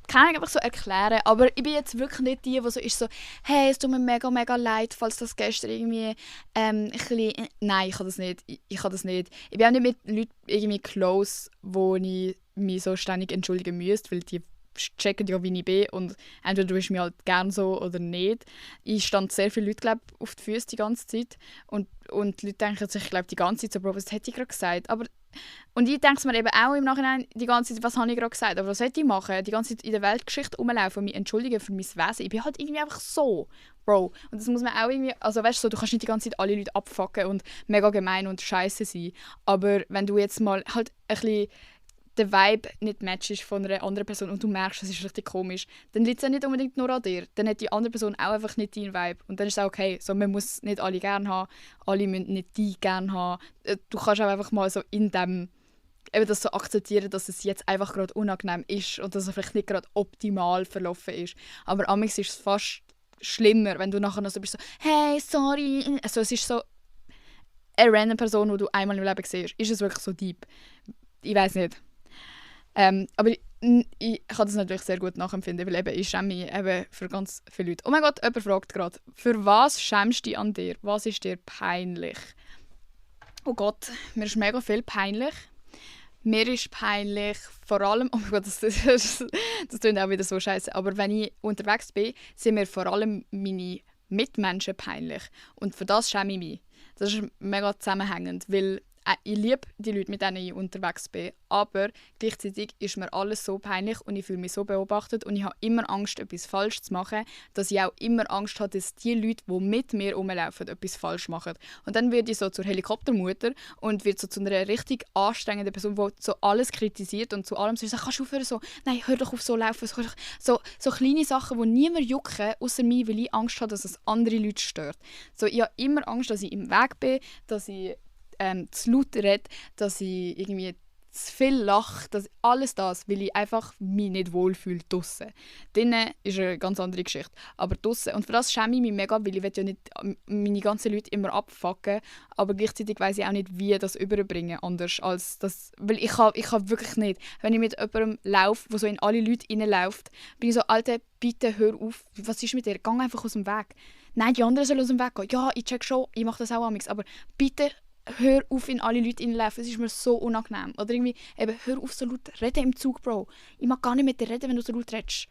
kann ich einfach so erklären, aber ich bin jetzt wirklich nicht die so ist so, hey, es tut mir mega, mega leid, falls das gestern irgendwie ein bisschen... Nein, ich kann das nicht. Ich kann das nicht. Ich bin auch nicht mit Leuten irgendwie close, wo ich mich so ständig entschuldigen müsste, weil die checken ja, wie ich bin und entweder du bist mir halt gern so oder nicht. Ich stand sehr viele Leute, glaub, auf die Füße die ganze Zeit und die Leute denken sich, glaub, die ganze Zeit so, Bro, was hätte ich gerade gesagt? Und ich denke mir eben auch im Nachhinein die ganze Zeit, was habe ich gerade gesagt? Aber was sollte ich machen? Die ganze Zeit in der Weltgeschichte rumlaufen und mich entschuldigen für mein Wesen. Ich bin halt irgendwie einfach so, Bro. Und das muss man auch irgendwie, also weißt du, so, du kannst nicht die ganze Zeit alle Leute abfucken und mega gemein und scheiße sein. Aber wenn du jetzt mal halt ein bisschen der Vibe nicht matcht von einer anderen Person und du merkst, das ist richtig komisch, dann liegt es ja nicht unbedingt nur an dir. Dann hat die andere Person auch einfach nicht deinen Vibe. Und dann ist es auch okay. So, man muss nicht alle gerne haben, alle müssen nicht die gerne haben. Du kannst auch einfach mal so in dem eben das so akzeptieren, dass es jetzt einfach gerade unangenehm ist und dass es vielleicht nicht gerade optimal verlaufen ist. Aber amigs ist es fast schlimmer, wenn du nachher noch so bist, so «Hey, sorry!» Also es ist so eine random Person, die du einmal im Leben siehst. Ist es wirklich so deep? Ich weiß nicht. Aber ich kann das natürlich sehr gut nachempfinden, weil eben ich schäme mich eben für ganz viele Leute. Oh mein Gott, jemand fragt gerade, für was schämst du dich an dir? Was ist dir peinlich? Oh Gott, mir ist mega viel peinlich. Mir ist peinlich, vor allem, oh mein Gott, das klingt auch wieder so scheiße, aber wenn ich unterwegs bin, sind mir vor allem meine Mitmenschen peinlich. Und für das schäme ich mich. Das ist mega zusammenhängend, weil ich liebe die Leute, mit denen ich unterwegs bin, aber gleichzeitig ist mir alles so peinlich und ich fühle mich so beobachtet und ich habe immer Angst, etwas falsch zu machen, dass ich auch immer Angst habe, dass die Leute, die mit mir rumlaufen, etwas falsch machen. Und dann werde ich so zur Helikoptermutter und werde so zu einer richtig anstrengenden Person, die so alles kritisiert und zu allem so sagt, kannst du aufhören so, nein, hör doch auf so laufen. So kleine Sachen, die niemand jucken, außer mir, weil ich Angst habe, dass es andere Leute stört. So, ich habe immer Angst, dass ich im Weg bin, dass ich zu laut rede, dass ich irgendwie zu viel lache, dass alles das, weil ich einfach mich nicht wohlfühle draussen. Drinnen ist eine ganz andere Geschichte, aber draussen. Und für das schäme ich mich mega, weil ich will ja nicht meine ganzen Leute immer abfucken, aber gleichzeitig weiss ich auch nicht, wie das überbringen, anders als das, weil ich kann wirklich nicht, wenn ich mit jemandem laufe, der so in alle Leute reinläuft, bin ich so, Alter, bitte hör auf, was ist mit dir, geh einfach aus dem Weg. Nein, die anderen sollen aus dem Weg gehen. Ja, ich check schon, ich mache das auch amigs, aber bitte hör auf, in alle Leute reinlaufen, es ist mir so unangenehm. Oder irgendwie, eben, hör auf so laut reden im Zug, Bro. Ich mag gar nicht mit dir reden, wenn du so laut redest.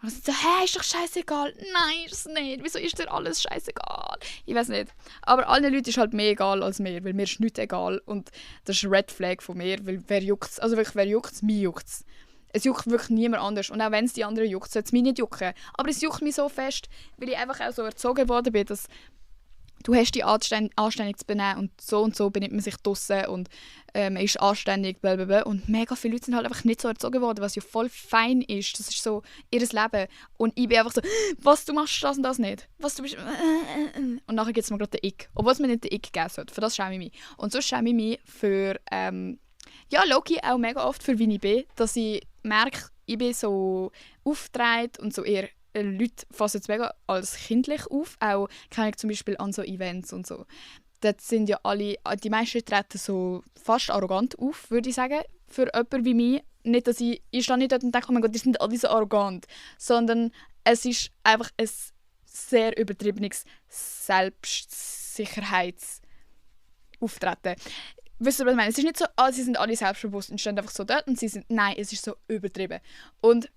Und dann so, hey, ist doch scheißegal. Nein, ist es nicht. Wieso ist dir alles scheißegal? Ich weiß nicht. Aber allen Leuten ist halt mehr egal als mir, weil mir ist nichts egal. Und das ist ein Red Flag von mir, weil wer juckt's? Also wirklich, wer juckt's? Mir juckt's. Es juckt wirklich niemand anders. Und auch wenn es die anderen juckt, sollte es mich nicht jucken. Aber es juckt mich so fest, weil ich einfach auch so erzogen worden bin, dass du hast dich anständig zu benehmen und so benimmt man sich draussen und man ist anständig, blablabla. Und mega viele Leute sind halt einfach nicht so erzogen worden, was ja voll fein ist. Das ist so ihr Leben. Und ich bin einfach so, was, du machst das und das nicht? Was, du bist... Und nachher gibt es mir gerade den Ick. Obwohl es mir nicht den Ick gegeben sollte. Für das schäme ich mich. Und so schäme ich mich für, ja, Loki auch mega oft für wie ich bin, dass ich merke, ich bin so aufgedreht und so eher Leute fassen es mega als kindlich auf, auch kann ich zum Beispiel an so Events und so. Dort sind ja alle, die meisten treten so fast arrogant auf, würde ich sagen, für jemanden wie mich. Nicht, dass ich stehe nicht dort und denke, oh mein Gott, die sind alle so arrogant, sondern es ist einfach ein sehr übertriebenes Selbstsicherheitsauftreten. Wisst ihr, was ich meine? Es ist nicht so, sie sind alle selbstbewusst und stehen einfach so dort und sie sind, nein, es ist so übertrieben. Und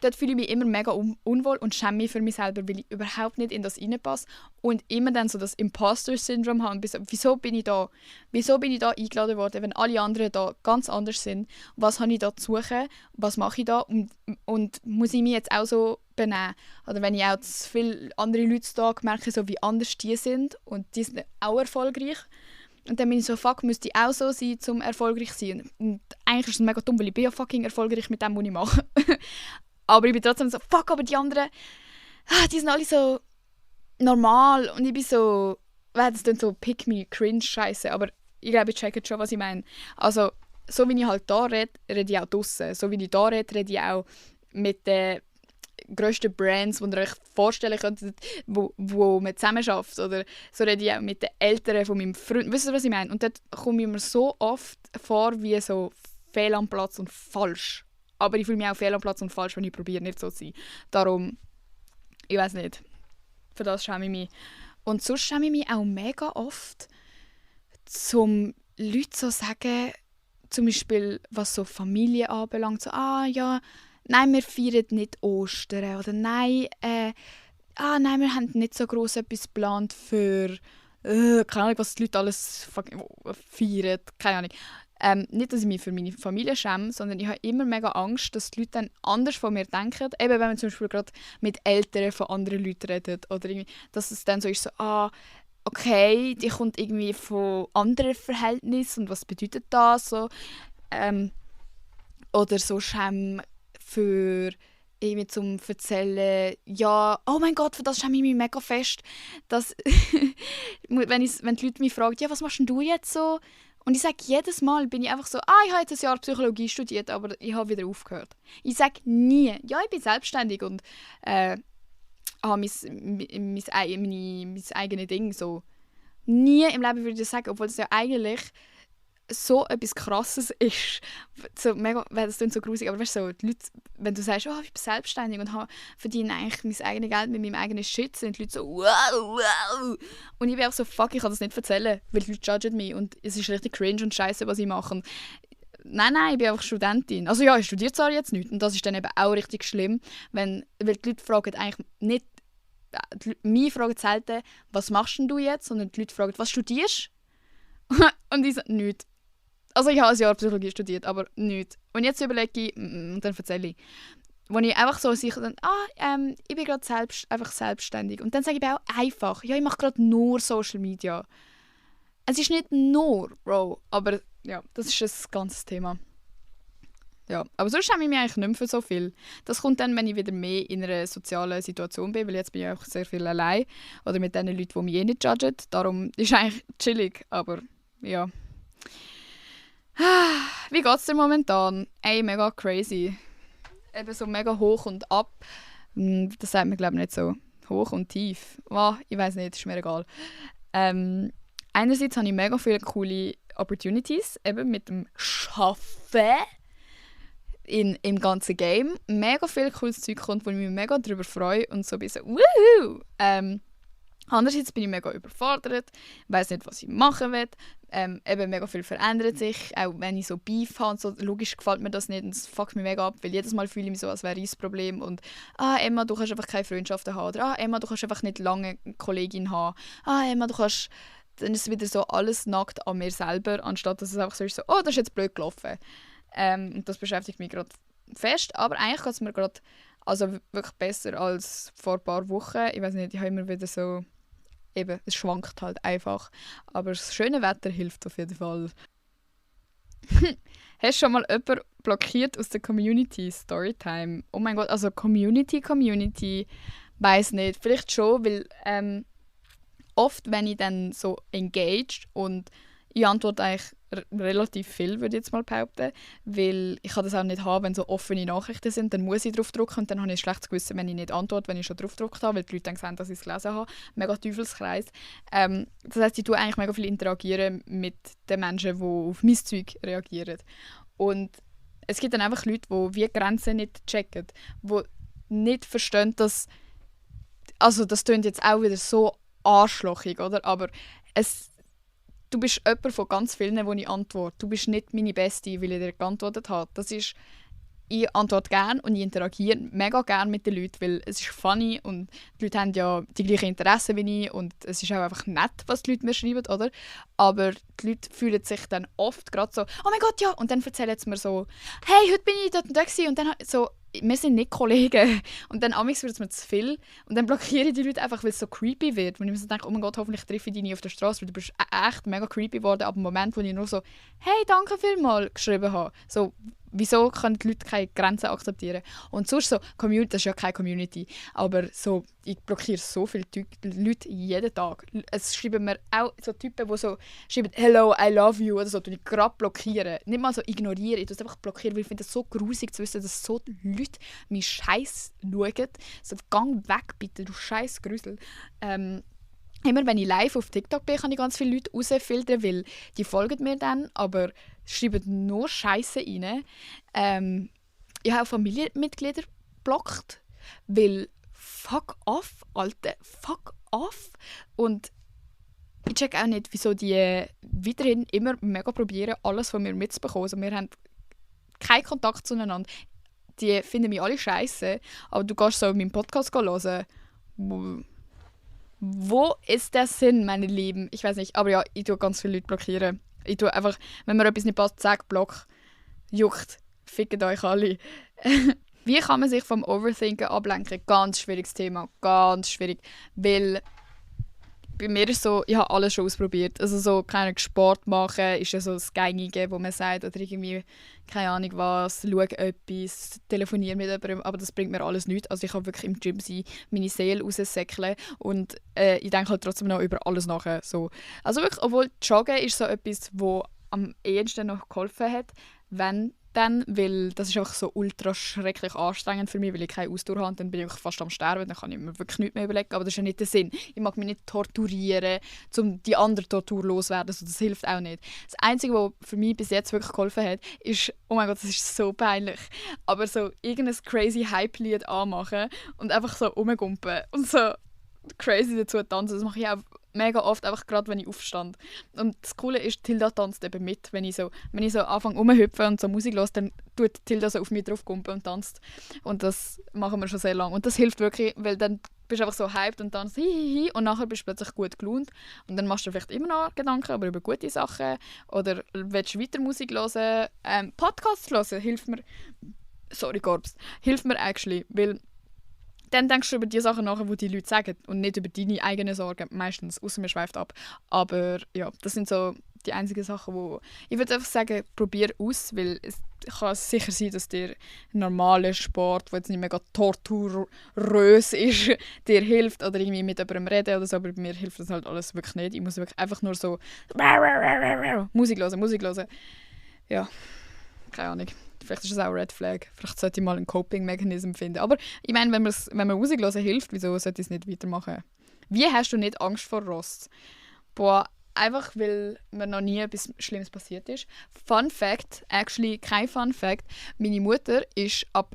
dort fühle ich mich immer mega unwohl und schäme mich für mich selber, weil ich überhaupt nicht in das reinpasse und immer dann so das Imposter-Syndrom habe und bin so, wieso bin ich da? Wieso bin ich da eingeladen worden, wenn alle anderen da ganz anders sind? Was habe ich da zu suchen? Was mache ich da? Und muss ich mich jetzt auch so benehmen? Oder wenn ich auch zu viele andere Leute da merke, so wie anders die sind und die sind auch erfolgreich. Und dann bin ich so, fuck, müsste ich auch so sein, um erfolgreich zu sein. Und eigentlich ist es mega dumm, weil ich bin ja fucking erfolgreich mit dem, was ich mache. Aber ich bin trotzdem so, fuck, aber die anderen, die sind alle so normal. Und ich bin so, das klingt so pick-me-cringe-Scheiße, aber ich glaube, ich checke schon, was ich meine. Also, so wie ich halt da rede, rede ich auch draussen. So wie ich da rede, rede ich auch mit den grössten Brands, die ihr euch vorstellen könnt, wo man zusammen arbeitet. Oder so rede ich auch mit den Eltern von meinem Freund. Wisst ihr, was ich meine? Und dort komme ich mir so oft vor, wie so fehl am Platz und falsch. Aber ich fühle mich auch fehl am Platz und falsch, wenn ich probiere, nicht so zu sein. Darum, ich weiß nicht. Für das schäme ich mich. Und sonst schäme ich mich auch mega oft, zum Leute so sagen, zum Beispiel, was so Familie anbelangt, so, ja, nein, wir feiern nicht Ostern. Oder nein, nein, wir haben nicht so gross etwas geplant für, keine Ahnung, was die Leute alles feiern, keine Ahnung. Nicht, dass ich mich für meine Familie schäme, sondern ich habe immer mega Angst, dass die Leute dann anders von mir denken. Eben, wenn man zum Beispiel gerade mit Eltern von anderen Leuten redet. Oder irgendwie, dass es dann so ist, so, okay, die kommt irgendwie von anderen Verhältnissen und was bedeutet das? So, Oder so Schäme für irgendwie zum Erzählen, ja, oh mein Gott, für das schäme ich mich mega fest. Dass, wenn die Leute mich fragen, ja, was machst denn du jetzt so? Und ich sage jedes Mal, bin ich einfach so, ich habe jetzt ein Jahr Psychologie studiert, aber ich habe wieder aufgehört. Ich sage nie, ja, ich bin selbstständig und habe mein eigenes Ding. So. Nie im Leben würde ich das sagen, obwohl es ja eigentlich so etwas Krasses ist. So mega, das klingt so grusig, aber weißt du, so, die Leute, wenn du sagst, ich bin selbstständig und verdiene eigentlich mein eigenes Geld mit meinem eigenen Shit, sind die Leute so, wow. Und ich bin auch so, fuck, ich kann das nicht erzählen, weil die Leute judgen mich und es ist richtig cringe und scheiße, was ich mache. Nein, ich bin einfach Studentin. Also ja, ich studiere zwar jetzt nicht und das ist dann eben auch richtig schlimm, weil die Leute fragen eigentlich nicht, mich fragen selten, was machst denn du jetzt, sondern die Leute fragen, was studierst du? Und ich sage, nichts. Also ich habe ein Jahr Psychologie studiert, aber nichts. Und jetzt überlege ich, und dann erzähle ich. Wo ich einfach so sicher dann, ich bin gerade einfach selbstständig. Und dann sage ich mir auch einfach, ja, ich mache gerade nur Social Media. Es ist nicht nur, Bro, aber ja, das ist ein ganzes Thema. Ja, aber sonst schäme ich mich eigentlich nicht mehr für so viel. Das kommt dann, wenn ich wieder mehr in einer sozialen Situation bin, weil jetzt bin ich auch sehr viel allein. Oder mit den Leuten, die mich eh nicht judgen. Darum ist es eigentlich chillig, aber ja. Wie geht's dir momentan? Ey, mega crazy. Eben so mega hoch und ab. Das sagt man, glaube ich, nicht so. Hoch und tief. Ich weiß nicht, ist mir egal. Einerseits habe ich mega viele coole Opportunities, eben mit dem Arbeiten im ganzen Game. Mega viel cooles Zeug kommt, wo ich mich mega darüber freue und so ein bisschen «Wuhu!» Andererseits bin ich mega überfordert, weiß nicht, was ich machen will. Eben mega viel verändert sich, auch wenn ich so Beef habe und so. Logisch gefällt mir das nicht und es fuckt mich mega ab, weil jedes Mal fühle ich mich so, als wäre ich das Problem. Und Emma, du kannst einfach keine Freundschaften haben. Oder Emma, du kannst einfach nicht lange eine Kollegin haben. Emma, du kannst... Dann ist es wieder so alles nackt an mir selber, anstatt dass es einfach so ist, oh, das ist jetzt blöd gelaufen. Und das beschäftigt mich gerade fest. Aber eigentlich geht es mir gerade also wirklich besser als vor ein paar Wochen. Ich weiß nicht, ich habe immer wieder so... Eben, es schwankt halt einfach. Aber das schöne Wetter hilft auf jeden Fall. Hast du schon mal jemanden blockiert aus der Community? Storytime. Oh mein Gott, also Community, weiss nicht. Vielleicht schon, weil oft, wenn ich dann so engaged und ich antworte eigentlich relativ viel, würde ich jetzt mal behaupten, weil ich kann das auch nicht haben, wenn so offene Nachrichten sind, dann muss ich drauf drücken und dann habe ich ein schlechtes Gewissen, wenn ich nicht antworte, wenn ich schon drauf gedrückt habe, weil die Leute dann sehen, dass ich es gelesen habe. Mega Teufelskreis. Das heisst, ich tue eigentlich mega viel interagieren mit den Menschen, die auf mein Zeug reagieren. Und es gibt dann einfach Leute, die wie Grenzen nicht checken, die nicht verstehen, dass also das klingt jetzt auch wieder so arschlochig, oder? Aber du bist jemand von ganz vielen, wo ich antworte. Du bist nicht meine Bestie, weil ich dir geantwortet habe. Das ist, ich antworte gerne und ich interagiere mega gerne mit den Leuten, weil es ist funny und die Leute haben ja die gleichen Interessen wie ich und es ist auch einfach nett, was die Leute mir schreiben, oder? Aber die Leute fühlen sich dann oft gerade so, oh mein Gott, ja, und dann erzählen sie mir so, hey, heute bin ich dort und da gewesen. Und dann so, wir sind nicht Kollegen. Und dann wird es mir zu viel. Und dann blockiere ich die Leute einfach, weil es so creepy wird. Und ich mir so denke, oh mein Gott, hoffentlich treffe ich dich nie auf der Straße, weil du bist echt mega creepy geworden ab dem Moment, wo ich nur so «Hey, danke vielmals» geschrieben habe. So, wieso können die Leute keine Grenzen akzeptieren? Und sonst so, Community, das ist ja keine Community, aber so, ich blockiere so viele Leute jeden Tag. Es schreiben mir auch so Typen, die so schreiben «Hello, I love you» oder so, die ich gerade blockieren. Nicht mal so ignorieren, ich tue es einfach blockieren, weil ich finde es so grusig zu wissen, dass so Leute meinen Scheiß schauen. So, gang weg bitte, du scheiß Grüsel. Immer wenn ich live auf TikTok bin, kann ich ganz viele Leute rausfiltern, weil die folgen mir dann, aber schreiben nur Scheiße rein. Ich habe auch Familienmitglieder blockt, weil fuck off, Alter, fuck off. Und ich check auch nicht, wieso die weiterhin immer mega probieren, alles von mir mitzubekommen. Also wir haben keinen Kontakt zueinander. Die finden mich alle scheiße, aber du kannst so meinen Podcast hören. Wo ist der Sinn, meine Lieben? Ich weiß nicht, aber ja, ich tue ganz viele Leute blockieren. Ich tue einfach, wenn mir etwas nicht passt, sag Block. Juckt. Fickt euch alle. Wie kann man sich vom Overthinken ablenken? Ganz schwieriges Thema. Ganz schwierig. Weil bei mir ist so, ich habe alles schon ausprobiert. Also so, keine Ahnung, Sport machen ist ja so das Gängige, wo man sagt, oder irgendwie, keine Ahnung was, schau etwas, telefoniere mit jemandem, aber das bringt mir alles nichts. Also ich kann wirklich im Gym sein, meine Seele raussäckeln und ich denke halt trotzdem noch über alles nachher. So. Also wirklich, obwohl Joggen ist so etwas, wo am ehesten noch geholfen hat, wenn dann, weil das ist einfach so ultra schrecklich anstrengend für mich, weil ich keine Ausdauer habe, dann bin ich fast am Sterben, dann kann ich mir wirklich nichts mehr überlegen, aber das ist ja nicht der Sinn. Ich mag mich nicht torturieren, um die andere Tortur loszuwerden, also das hilft auch nicht. Das Einzige, was für mich bis jetzt wirklich geholfen hat, ist, oh mein Gott, das ist so peinlich, aber so irgendein crazy Hype-Lied anmachen und einfach so rumgumpen und so crazy dazu tanzen, das mache ich auch mega oft, einfach gerade wenn ich aufstand. Und das Coole ist, Tilda tanzt eben mit. Wenn ich so anfange rumzuhüpfen und so Musik höre, dann tut Tilda so auf mich draufkumpen und tanzt. Und das machen wir schon sehr lange. Und das hilft wirklich, weil dann bist du einfach so hyped und tanzt hihihi und nachher bist du plötzlich gut gelaunt. Und dann machst du vielleicht immer noch Gedanken aber über gute Sachen oder willst du weiter Musik hören. Podcasts hören hilft mir, sorry Gorbs, hilft mir actually, weil dann denkst du über die Sachen nach, die die Leute sagen und nicht über deine eigenen Sorgen, meistens, außer mir schweift ab. Aber ja, das sind so die einzigen Sachen, wo ich würde einfach sagen, probier aus, weil es kann sicher sein, dass dir normaler Sport, der jetzt nicht mega torturös ist, dir hilft oder irgendwie mit jemandem reden oder so, aber bei mir hilft das halt alles wirklich nicht. Ich muss wirklich einfach nur so Musik hören. Ja, keine Ahnung. Vielleicht ist das auch ein Red Flag. Vielleicht sollte ich mal einen Coping-Mechanism finden. Aber ich meine, wenn man Musik hören hilft, wieso sollte ich es nicht weitermachen? Wie hast du nicht Angst vor Rost? Boah, einfach weil mir noch nie etwas Schlimmes passiert ist. Fun Fact, actually kein Fun Fact. Meine Mutter ist ab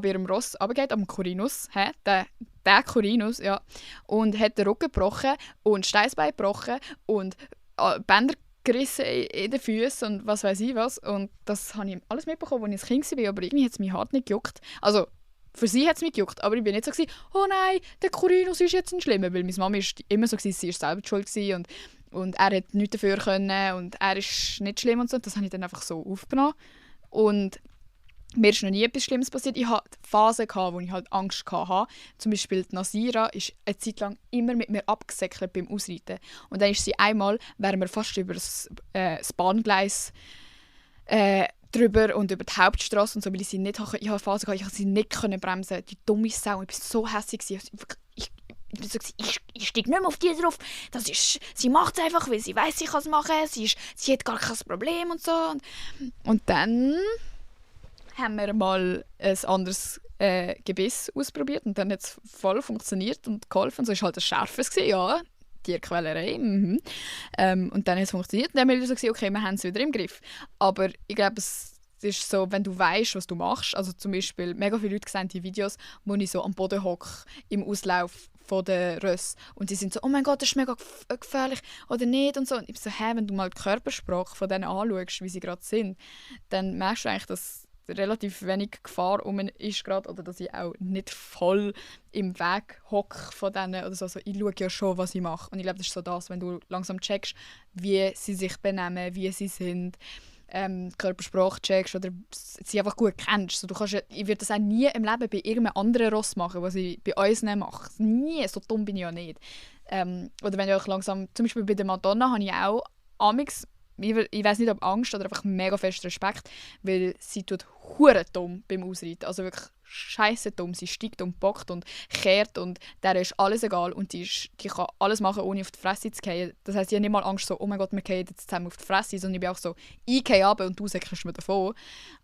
ihrem Ross runtergegangen, am Corinus, der Corinus, ja, und hat den Rücken gebrochen und Steißbein gebrochen und Bänder gerissen in den Füßen und was weiß ich was. Und das habe ich alles mitbekommen, als ich ein Kind war, aber irgendwie hat es mich hart nicht gejuckt. Also, für sie hat es mich gejuckt, aber ich bin nicht so oh nein, der Corinus ist jetzt ein Schlimmer, weil meine Mama ist immer so sie war selber schuld und er hat nichts dafür können und er ist nicht schlimm und so. Das habe ich dann einfach so aufgenommen. Und mir ist noch nie etwas Schlimmes passiert. Ich hatte Phasen, wo ich halt Angst hatte. Zum Beispiel die Nasira ist eine Zeit lang immer mit mir abgesäckelt beim Ausreiten. Und dann ist sie einmal, wären wir fast über das Bahngleis drüber und über die Hauptstraße und so, weil ich sie nicht ich hatte Phasen, ich konnte sie nicht bremsen. Die dumme Sau, ich war so hässlich. Ich steige nicht mehr auf die drauf. Sie macht es einfach, weil sie weiß, sie kann es machen. Sie hat gar kein Problem und so. Und dann haben wir mal ein anderes Gebiss ausprobiert und dann hat es voll funktioniert und geholfen. So war halt ein scharfes, ja, Tierquälerei. Und dann hat es funktioniert und dann haben wir so gesagt, okay, wir haben es wieder im Griff. Aber ich glaube, es ist so, wenn du weißt, was du machst, also zum Beispiel, mega viele Leute sehen die Videos, wo ich so am Boden hocke, im Auslauf von der Röss und die sind so, oh mein Gott, das ist mega gefährlich oder nicht und so. Und ich bin so, wenn du mal die Körpersprache von denen anschaust, wie sie gerade sind, dann merkst du eigentlich, dass relativ wenig Gefahr ist gerade oder dass ich auch nicht voll im Weg hocke von denen oder so. Also ich schaue ja schon, was ich mache. Und ich glaube, das ist so das, wenn du langsam checkst, wie sie sich benehmen, wie sie sind, Körpersprache checkst oder sie einfach gut kennst. So, ich würde das auch nie im Leben bei irgendeinem anderen Ross machen, was ich bei uns nicht mache. Nie, so dumm bin ich ja nicht. Oder wenn ich auch langsam, zum Beispiel bei der Madonna habe ich auch amix, ich weiß nicht, ob Angst oder einfach mega fest Respekt, weil sie tut hure dumm beim Ausreiten. Also wirklich scheisse dumm. Sie steigt und bockt und kehrt und der ist alles egal und die kann alles machen, ohne auf die Fresse zu fallen. Das heisst, ich habe nicht mal Angst, so, oh mein Gott, wir fallen jetzt zusammen auf die Fresse, sondern ich bin auch so, ich gehe runter und du säckelst mir davon.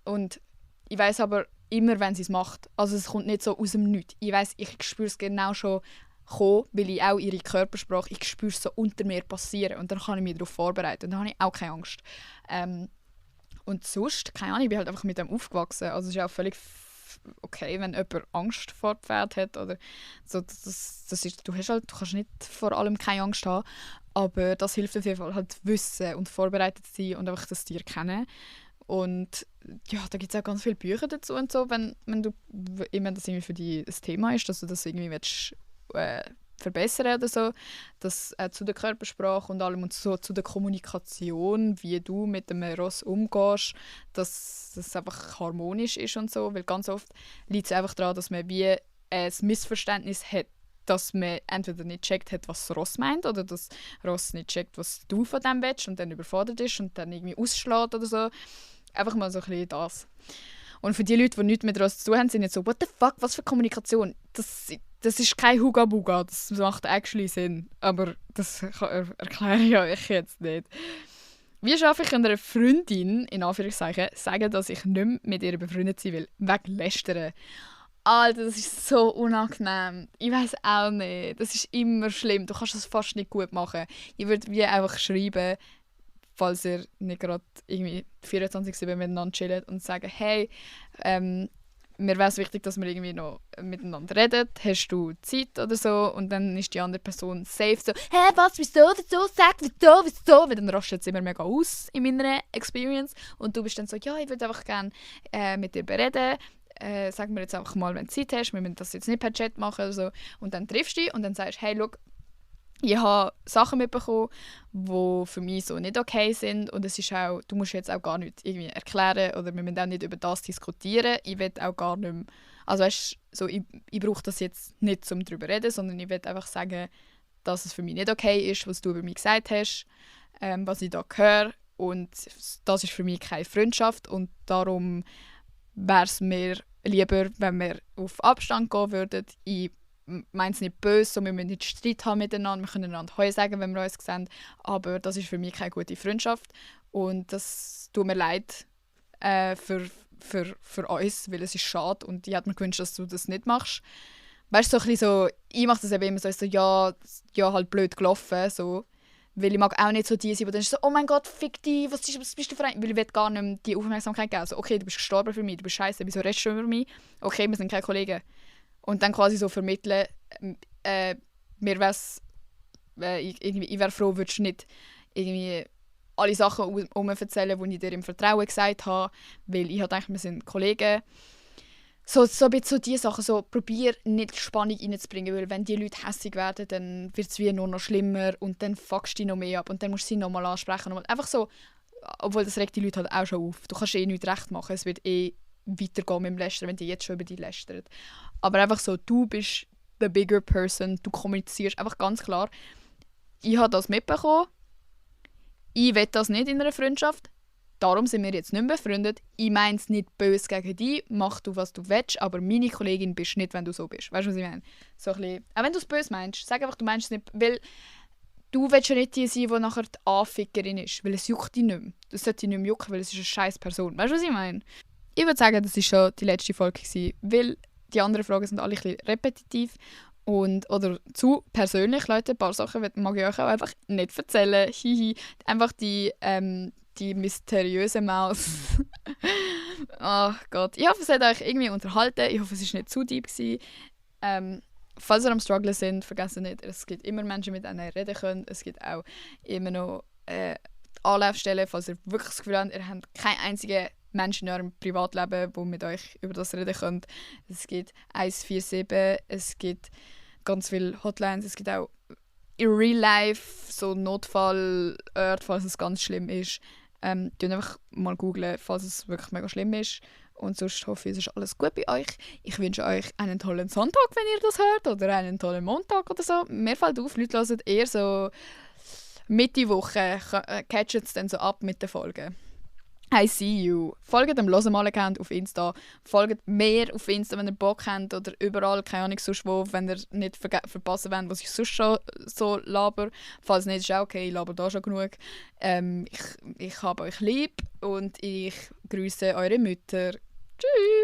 Und ich weiss aber immer, wenn sie es macht. Also es kommt nicht so aus dem Nichts. Ich weiss, ich spüre es genau schon kommen, weil ich auch ihre Körpersprache, ich spüre es so unter mir passieren und dann kann ich mich darauf vorbereiten und dann habe ich auch keine Angst. Und sonst, keine Ahnung, ich bin halt einfach mit dem aufgewachsen, also es ist auch völlig okay, wenn jemand Angst vor Pferd hat oder so, das ist, du kannst nicht vor allem keine Angst haben, aber das hilft auf jeden Fall halt wissen und vorbereitet sein und einfach das Tier kennen. Und ja, da gibt es auch ganz viele Bücher dazu und so, wenn du immer das irgendwie für dich das Thema ist, dass du das irgendwie willst, verbessern oder so, dass zu der Körpersprache und allem und so zu der Kommunikation, wie du mit dem Ross umgehst, dass das einfach harmonisch ist und so, weil ganz oft liegt es einfach daran, dass man wie ein Missverständnis hat dass man entweder nicht checkt hat, was Ross meint, oder dass Ross nicht checkt, was du von dem willst und dann überfordert ist und dann irgendwie ausschlägt oder so. Einfach mal so ein bisschen das. Und für die Leute, die nichts mit Ross zu tun haben, sind jetzt so, what the fuck, was für Kommunikation? Das ist kein Huga-Buga, das macht actually Sinn. Aber das erkläre ich euch jetzt nicht. Wie schaffe ich einer Freundin, in Anführungszeichen, sagen, dass ich nicht mehr mit ihr befreundet sein will, wegen Lästern? Alter, das ist so unangenehm. Ich weiß auch nicht. Das ist immer schlimm. Du kannst das fast nicht gut machen. Ich würde wie einfach schreiben, falls ihr nicht gerade irgendwie 24/7 miteinander chillt und sagen, hey, mir wäre es wichtig, dass wir irgendwie noch miteinander reden. Hast du Zeit oder so? Und dann ist die andere Person safe so, hä, was, wieso, sag, wieso? Weil dann rastet es immer mega aus in meiner Experience. Und du bist dann so, ja, ich würde einfach gerne mit dir reden. Sag mir jetzt einfach mal, wenn du Zeit hast. Wir müssen das jetzt nicht per Chat machen oder so. Und dann triffst du dich und dann sagst du, hey, schau, ich habe Sachen mitbekommen, die für mich so nicht okay sind. Und es ist auch, du musst jetzt auch gar nicht irgendwie erklären oder wir müssen auch nicht über das diskutieren. Ich will auch gar nicht mehr, also weißt, so, ich brauche das jetzt nicht, um darüber zu reden, sondern ich will einfach sagen, dass es für mich nicht okay ist, was du über mich gesagt hast, was ich da höre. Und das ist für mich keine Freundschaft und darum wäre es mir lieber, wenn wir auf Abstand gehen würden. Ich meine es nicht böse, so, wir müssen nicht Streit haben miteinander, wir können einander Heu sagen, wenn wir uns sehen, aber das ist für mich keine gute Freundschaft und das tut mir leid für uns, weil es ist schade und ich hätte mir gewünscht, dass du das nicht machst. Weißt du, so ein bisschen so, ich mache das eben immer so, ja, halt blöd gelaufen, so. Weil ich mag auch nicht so die sein, die dann so, oh mein Gott, fick dich, was bist du für ein... Weil ich will gar nicht mehr die Aufmerksamkeit geben. Also, okay, du bist gestorben für mich, du bist scheiße, wieso redest du über mich? Okay, wir sind keine Kollegen. Und dann quasi so vermitteln, mir wär's, ich wäre froh, würdest du nicht irgendwie alle Sachen erzählen, die ich dir im Vertrauen gesagt habe, weil ich denke, wir sind Kollegen. So ein bisschen so diese Sachen, so probier nicht Spannung reinzubringen, weil wenn die Leute hässig werden, dann wird es wie nur noch schlimmer und dann fuckst du dich noch mehr ab und dann musst du sie nochmal ansprechen. Einfach so, obwohl das regt die Leute halt auch schon auf. Du kannst nichts recht machen, es wird weitergehen mit dem Lästern, wenn die jetzt schon über dich lästern. Aber einfach so, du bist the bigger person, du kommunizierst einfach ganz klar, ich habe das mitbekommen, ich will das nicht in einer Freundschaft, darum sind wir jetzt nicht mehr befreundet. Ich meine es nicht böse gegen dich, mach du, was du willst, aber meine Kollegin bist nicht, wenn du so bist. Weißt du, was ich meine? So ein bisschen, auch wenn du es böse meinst, sag einfach, du meinst es nicht, weil du willst ja nicht die sein, die nachher die Anfickerin ist, weil es juckt dich nicht mehr. Das sollte dich nicht mehr jucken, weil es ist eine scheiß Person. Weißt du, was ich meine? Ich würde sagen, das war schon die letzte Folge gewesen, weil die anderen Fragen sind alle ein bisschen repetitiv oder zu persönlich, Leute. Ein paar Sachen mag ich euch auch einfach nicht erzählen. Hihi. Einfach die mysteriöse Maus. Ach Gott. Ich hoffe, es hat euch irgendwie unterhalten. Ich hoffe, es war nicht zu deep gewesen. Falls ihr am Strugglen sind, vergessen nicht, es gibt immer Menschen, mit denen ihr reden könnt. Es gibt auch immer noch Anlaufstellen, falls ihr wirklich das Gefühl habt, ihr habt keinen einzigen Menschen in eurem Privatleben, die mit euch über das reden können. Es gibt 147, es gibt ganz viele Hotlines, es gibt auch in Real Life so Notfallorte, falls es ganz schlimm ist. Einfach mal googlen, falls es wirklich mega schlimm ist. Und sonst hoffe ich, es ist alles gut bei euch. Ich wünsche euch einen tollen Sonntag, wenn ihr das hört, oder einen tollen Montag oder so. Mir fällt auf, Leute hören eher so Mitte Woche, catchen es dann so ab mit den Folgen. I see you. Folgt dem Losemal-Account auf Insta. Folgt mehr auf Insta, wenn ihr Bock habt. Oder überall, keine Ahnung, sonst wo, wenn ihr nicht verpassen wollt, was ich sonst schon so laber. Falls nicht, ist auch okay, ich laber da schon genug. Ich habe euch lieb und ich grüße eure Mütter. Tschüss!